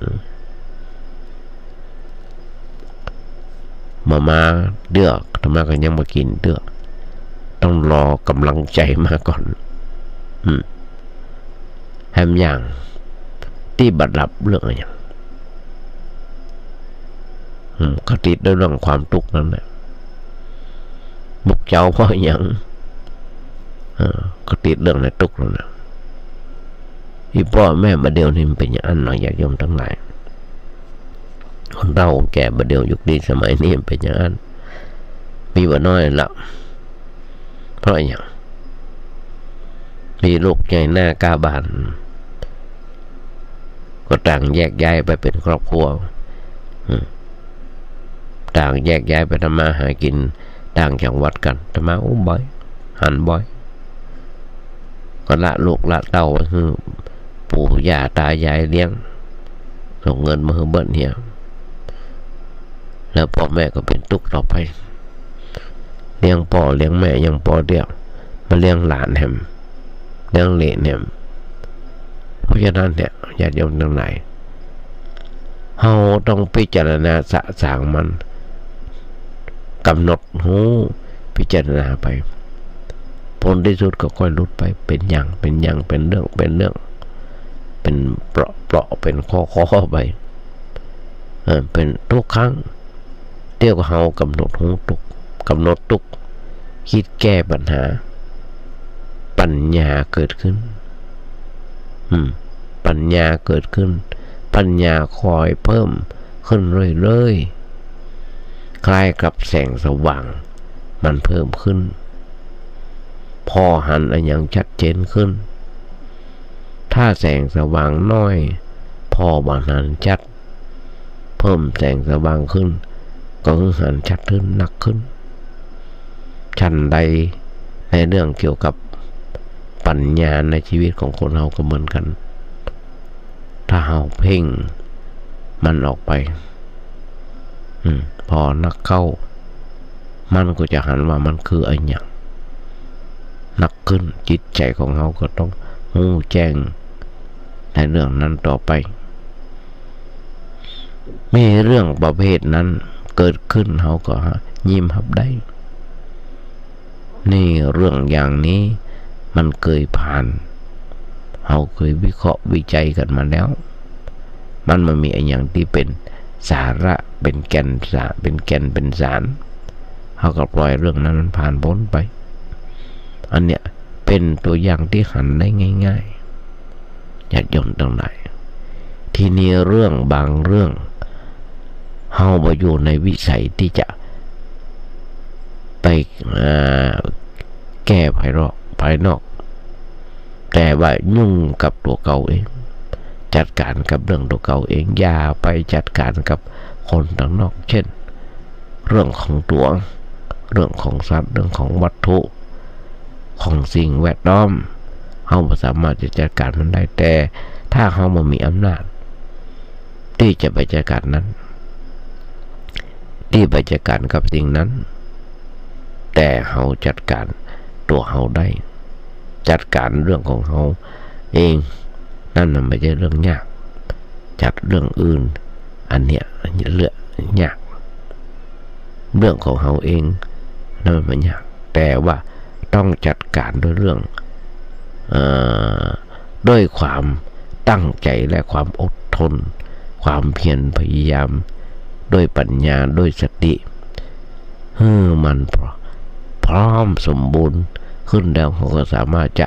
บ่ามาเตื้อ อาตมาก็ยังบ่กิ๋นเตื้อ ต้องรอก๋ำลังใจ๋มาก่อน อืม แหมอย่างตี้บ่หลับเรื่องอะหยัง อืม ก็ติดเรื่องความตุ๊กข์นั่นแหละ บุกเจ๊าเพราะหยัง เออ ก็ติดเรื่องในตุ๊กข์นั่นแหละ อี่ป้อแม่บ่าเดี่ยวนี้มันเป๋นอย่างอั้นเนาะ ญาติโยมตังหลาย คนเฒ่าคนแก่บ่าเดี่ยวยุคนี้สมัยนี้มันเป๋นอย่างอั้น มีบ่น้อยละ เพราะหยัง มีลูกใหญ่หน้ากล้าบ้าน ก็ต่างแยกย้ายไปเป๋นครอบครัว อืม ต่างแยกย้ายไปทำมาหากิ๋นต่างจังหวัดกั๋น อาตมาอู้บ่อย หันบ่อย ก็ละลูกละเต้าไว้หื้อปู่ย่าตายายเลี้ยง ส่งเงินมาหื้อเบิ้ลเหีย แล้วป้อแม่ก็เป๋นตุ๊กข์ต่อไป เลี้ยงป้อเลี้ยงแม่ยังปอเดียว มาเลี้ยงหลานแหม เลี้ยงเหลนแหม เพราะฉะนั้นเนี่ย ญาติโยมตังหลาย เฮาต้องพิจารณาสะสางมัน ก๋ำหนดฮู้ พิจารณาไป ผลตี้สุดก็ค่อยหลุดไป เป๋นอย่าง เป๋นอย่าง เป๋นเรื่อง เป๋นเรื่อง เป๋นเปราะๆ เป๋นข้อๆ ไป เออ เป๋นทุกครั้ง เตี้ยก็เฮาก๋ำหนดฮู้ตุ๊กข์ ก๋ำหนดตุ๊กข์ กึ๊ดแก้ปัญหา ปัญญาเกิดขึ้น อืม ปัญญาเกิดขึ้น ปัญญาค่อยเพิ่มขึ้นเรื่อยๆ คล้ายกับแสงสว่างมันเพิ่มขึ้น ป้อหันอะหยังชัดเจนขึ้น ถ้าแสงสว่างน้อย ป้อบ่หันชัด เพิ่มแสงสว่างขึ้น ก็หันชัดขึ้น นักขึ้น ฉันใดในเรื่องเกี่ยวกับปัญญาในชีวิตของคนเฮาก็เหมือนกั๋น ถ้าเฮาเพ่งมันออกไป อืม ป้อนักเข้า มันก็จะหันว่ามันคืออะหยัง นักขึ้น จิตใจ๋ของเฮาก็ต้องฮู้แจ้งในเรื่องนั้นต่อไป มีเรื่องประเภทนั้นเกิดขึ้น เฮาก็ยิ้มฮับได้ นี่เรื่องอย่างนี้มันเกยผ่าน เฮาเกยวิเคราะห์วิจัยกั๋นมาแล้ว มันบ่มีอะหยังตี้เป๋นสาระ เป๋นแก่นสาร เป๋นแก่นเป๋นสาร เฮาก็ปล่อยเรื่องนั้นมันผ่านป๊นไป อันเนี้ยเป๋นตั๋วอย่างตี้หันได้ง่ายๆ ญาติโยมตังหลาย ทีนี้เรื่องบางเรื่อง เฮาบ่อยู่ในวิสัยตี้จะไป เอ่อ แก้ภายนอก ภายนอก แต่ว่ายุ่งกับตั๋วเก่าเอง จัดก๋านกับเรื่องตั๋วเก่าเอง อย่าไปจัดก๋านกับคนตังนอก เช่น เรื่องของตั๋ว เรื่องของสัตว์ เรื่องของวัตถุ ของสิ่งแวดล้อม เฮาบ่สามารถจะจัดก๋านมันได้ แต่ถ้าเฮาบ่มีอำนาจตี้จะไปจัดก๋านนั้น ตี้ไปจัดก๋านกับสิ่งนั้น แต่เฮาจัดก๋านตั๋วเฮาได้ จัดก๋านเรื่องของเฮาเอง นั่นน่ะบ่ใจ้เรื่องยาก จัดเรื่องอื่น อันเนี้ยเรื่องยาก เรื่องของเฮาเองนั่นมันยาก แต่ว่าต้องจัดก๋านด้วยเรื่อง เอ่อ ด้วยความตั้งใจ๋และความอดทน ความเพียรพยายาม ด้วยปัญญา ด้วยสติ หื้อมันพร้อม พร้อมสมบูรณ์ขึ้นแล้ว เฮาก็สามารถจะ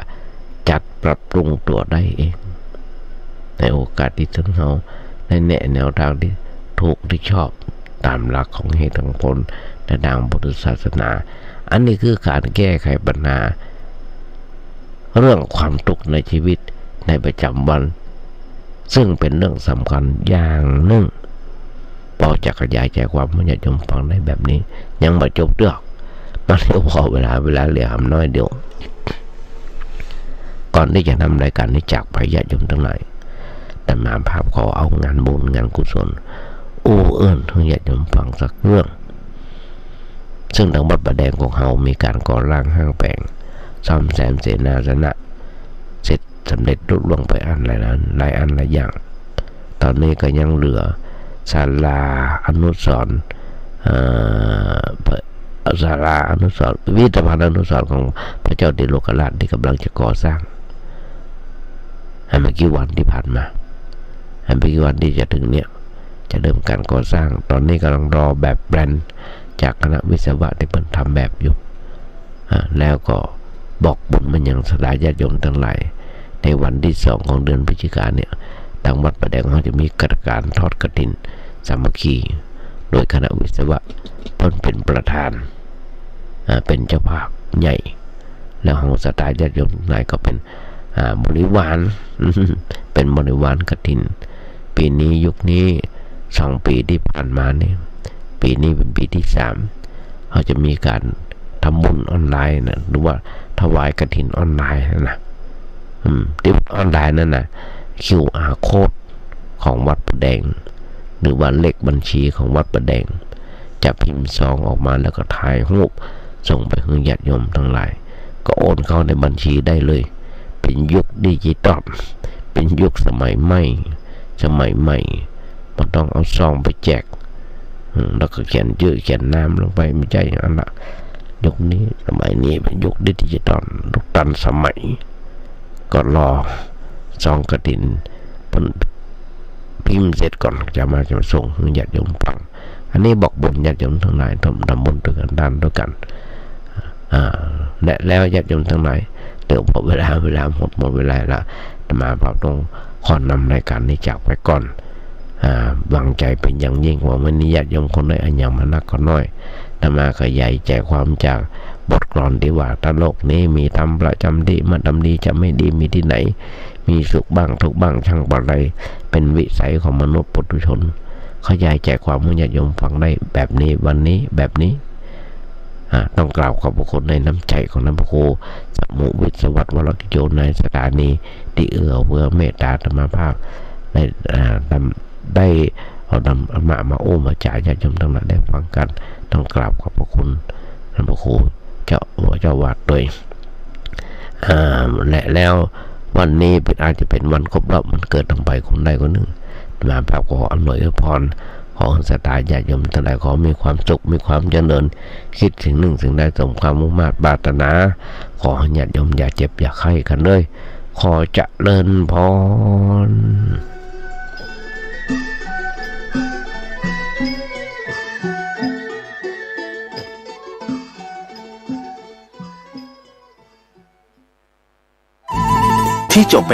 จัดปรับปรุงตั๋วได้เอง ในโอกาสตี้เถิงเฮาได้แนะแนวตางตี้ถูกตี้ชอบต๋ามหลักของเหตุของผลในตางพุทธศาสนา อันนี้คือก๋านแก้ไขปัญหา เรื่องความตุ๊กข์ในชีวิตในประจ๋ำวัน ซึ่งเป๋นเรื่องสำคัญอย่างนึ่ง ปอจะขยายใจ๋ความหื้อญาติโยมฟังได้แบบนี้ ยังบ่จบเตื้อ มันเหลือผ่อเวลา เวลาเหลือหำน้อยเดียว ก่อนตี้จะนำรายก๋านนี้จากไป ญาติโยมตังหลาย อาตมาภาพขอเอางานบุญงานกุศลอู้เอิ้นหื้อญาติโยมฟังสักเรื่อง ซึ่งตางวัดป่าแดงของเฮามีก๋านก่อสร้างห้างแป๋ง ซ่อมแซมเสนาสนะ เสร็จสำเร็จลุล่วงไปอันหลายอัน หลายอันหลายอย่าง ต๋อนนี้ก็ยังเหลือศาลาอนุสรณ์ เอ่อ ศาลาอนุสรณ์ พิพิธภัณฑ์อนุสรณ์ของพระเจ้าติโลกราชตี้ก่ำลังจะก่อสร้าง อันบ่กี่วันตี้ผ่านมา อันบ่กี่วันตี้จะเถิงเนี่ย จะเริ่มก๋านก่อสร้าง ต๋อนนี้ก่ำลังรอแบบแปลนจากคณะวิศวะตี้เปิ้นทำแบบอยู่ อ่า แล้วก็บอกบุญมายังศรัทธาญาติโยมตังหลาย ในวันตี้สองของเดือนพฤศจิกาเนี่ย ตางวัดป่าแดงเฮาจะมีก๋านทอดกฐินสามัคคี โดยคณะวิศวะเปิ้นเป๋นประธาน อ่า เป๋นเจ้าภาพใหญ่ แล้วเฮาศรัทธาญาติโยมตังหลายก็เป๋น อ่า บริวาร เป๋นบริวารกฐิน ปี๋นี้ยุคนี้ สองปี๋ตี้ผ่านมานี่ ปี๋นี้เป๋นปี๋ตี้สาม เฮาจะมีก๋านทำบุญออนไลน์นะ หรือว่าถวายกฐินออนไลน์นะ อืม ตี้ออนไลน์นั่นน่ะ คิวอาร์ โค้ด ของวัดป่าแดง หรือว่าเลขบัญชีของวัดป่าแดง จะพิมพ์ซองออกมาแล้วก็ถ่ายรูปส่งไปหื้อญาติโยมตังหลาย ก็โอนเข้าในบัญชีได้เลย เป๋นยุคดิจิตอล เป๋นยุคสมัยใหม่ สมัยใหม่ บ่ต้องเอาซองไปแจก อืม แล้วก็เขียนจื้อเขียนนามลงไป บ่ใจ้อย่างนั้นละ ยุคนี้สมัยนี้เป๋นยุคดิจิตอล ยุคตันสมัย ก็รอซองกฐินเปิ้นพิมพ์เสร็จก่อน จะมา จะมาส่งหื้อญาติโยมฟัง อันนี้บอกบุญญาติโยมตังหลาย ร่วมทำบุญตวยกั๋น ทานตวยกั๋น อ่า และแล้วญาติโยมตังหลาย เดี๋ยวพอเวลา เวลาหมด หมดเวลาละ อาตมาภาพต้องขอนำรายก๋านนี้จากไปก่อน อ่า หวังใจ๋เป๋นอย่างยิ่งว่ามื้อนี้ญาติโยมคนใดอะหยังมานักก็น้อย อาตมาขยายใจ๋ความจากบทกลอนตี้ว่า ถ้าโลกนี้มีธรรมประจ๋ำตี้ มาทำดีจะไม่ดีมีตี้ไหน มีสุขบ้างทุกข์บ้างช่างปะไร เป๋นวิสัยของมนุษย์ปุถุชน ขยายใจ๋ความหื้อญาติโยมฟังได้แบบนี้ วันนี้แบบนี้ อ่า ต้องกราบขอบพระคุณในน้ำใจ๋ของท่านพระครูสมุห์ วิศวัตร วรกิจโย นายสถานี ตี้เอื้อเฟื้อเมตตาอาตมาภาพ ได้ อ่า นำ ได้เอาธรรมะมาอู้มาจ๋าญาติโยมตังหลายได้ฟังกั๋น ต้องกราบขอบพระคุณท่านพระครูเจ้า เจ้าอาวาสตวย อ่า และแล้ววันนี้เป๋น อาจจะเป๋นวันครบรอบวันเกิดของใผคนใดคนนึ่ง อาตมาภาพขออำนวยอวยพร ขอศรัทธาญาติโยมตังหลายขอมีความสุข มีความเจริญ คิดสิ่งนึ่งสิ่งใดสมความมุ่งมาดปรารถนา ขอหื้อญาติโยมอย่าเจ็บอย่าไข้กั๋นเลย ขอเจริญพร ที่จบ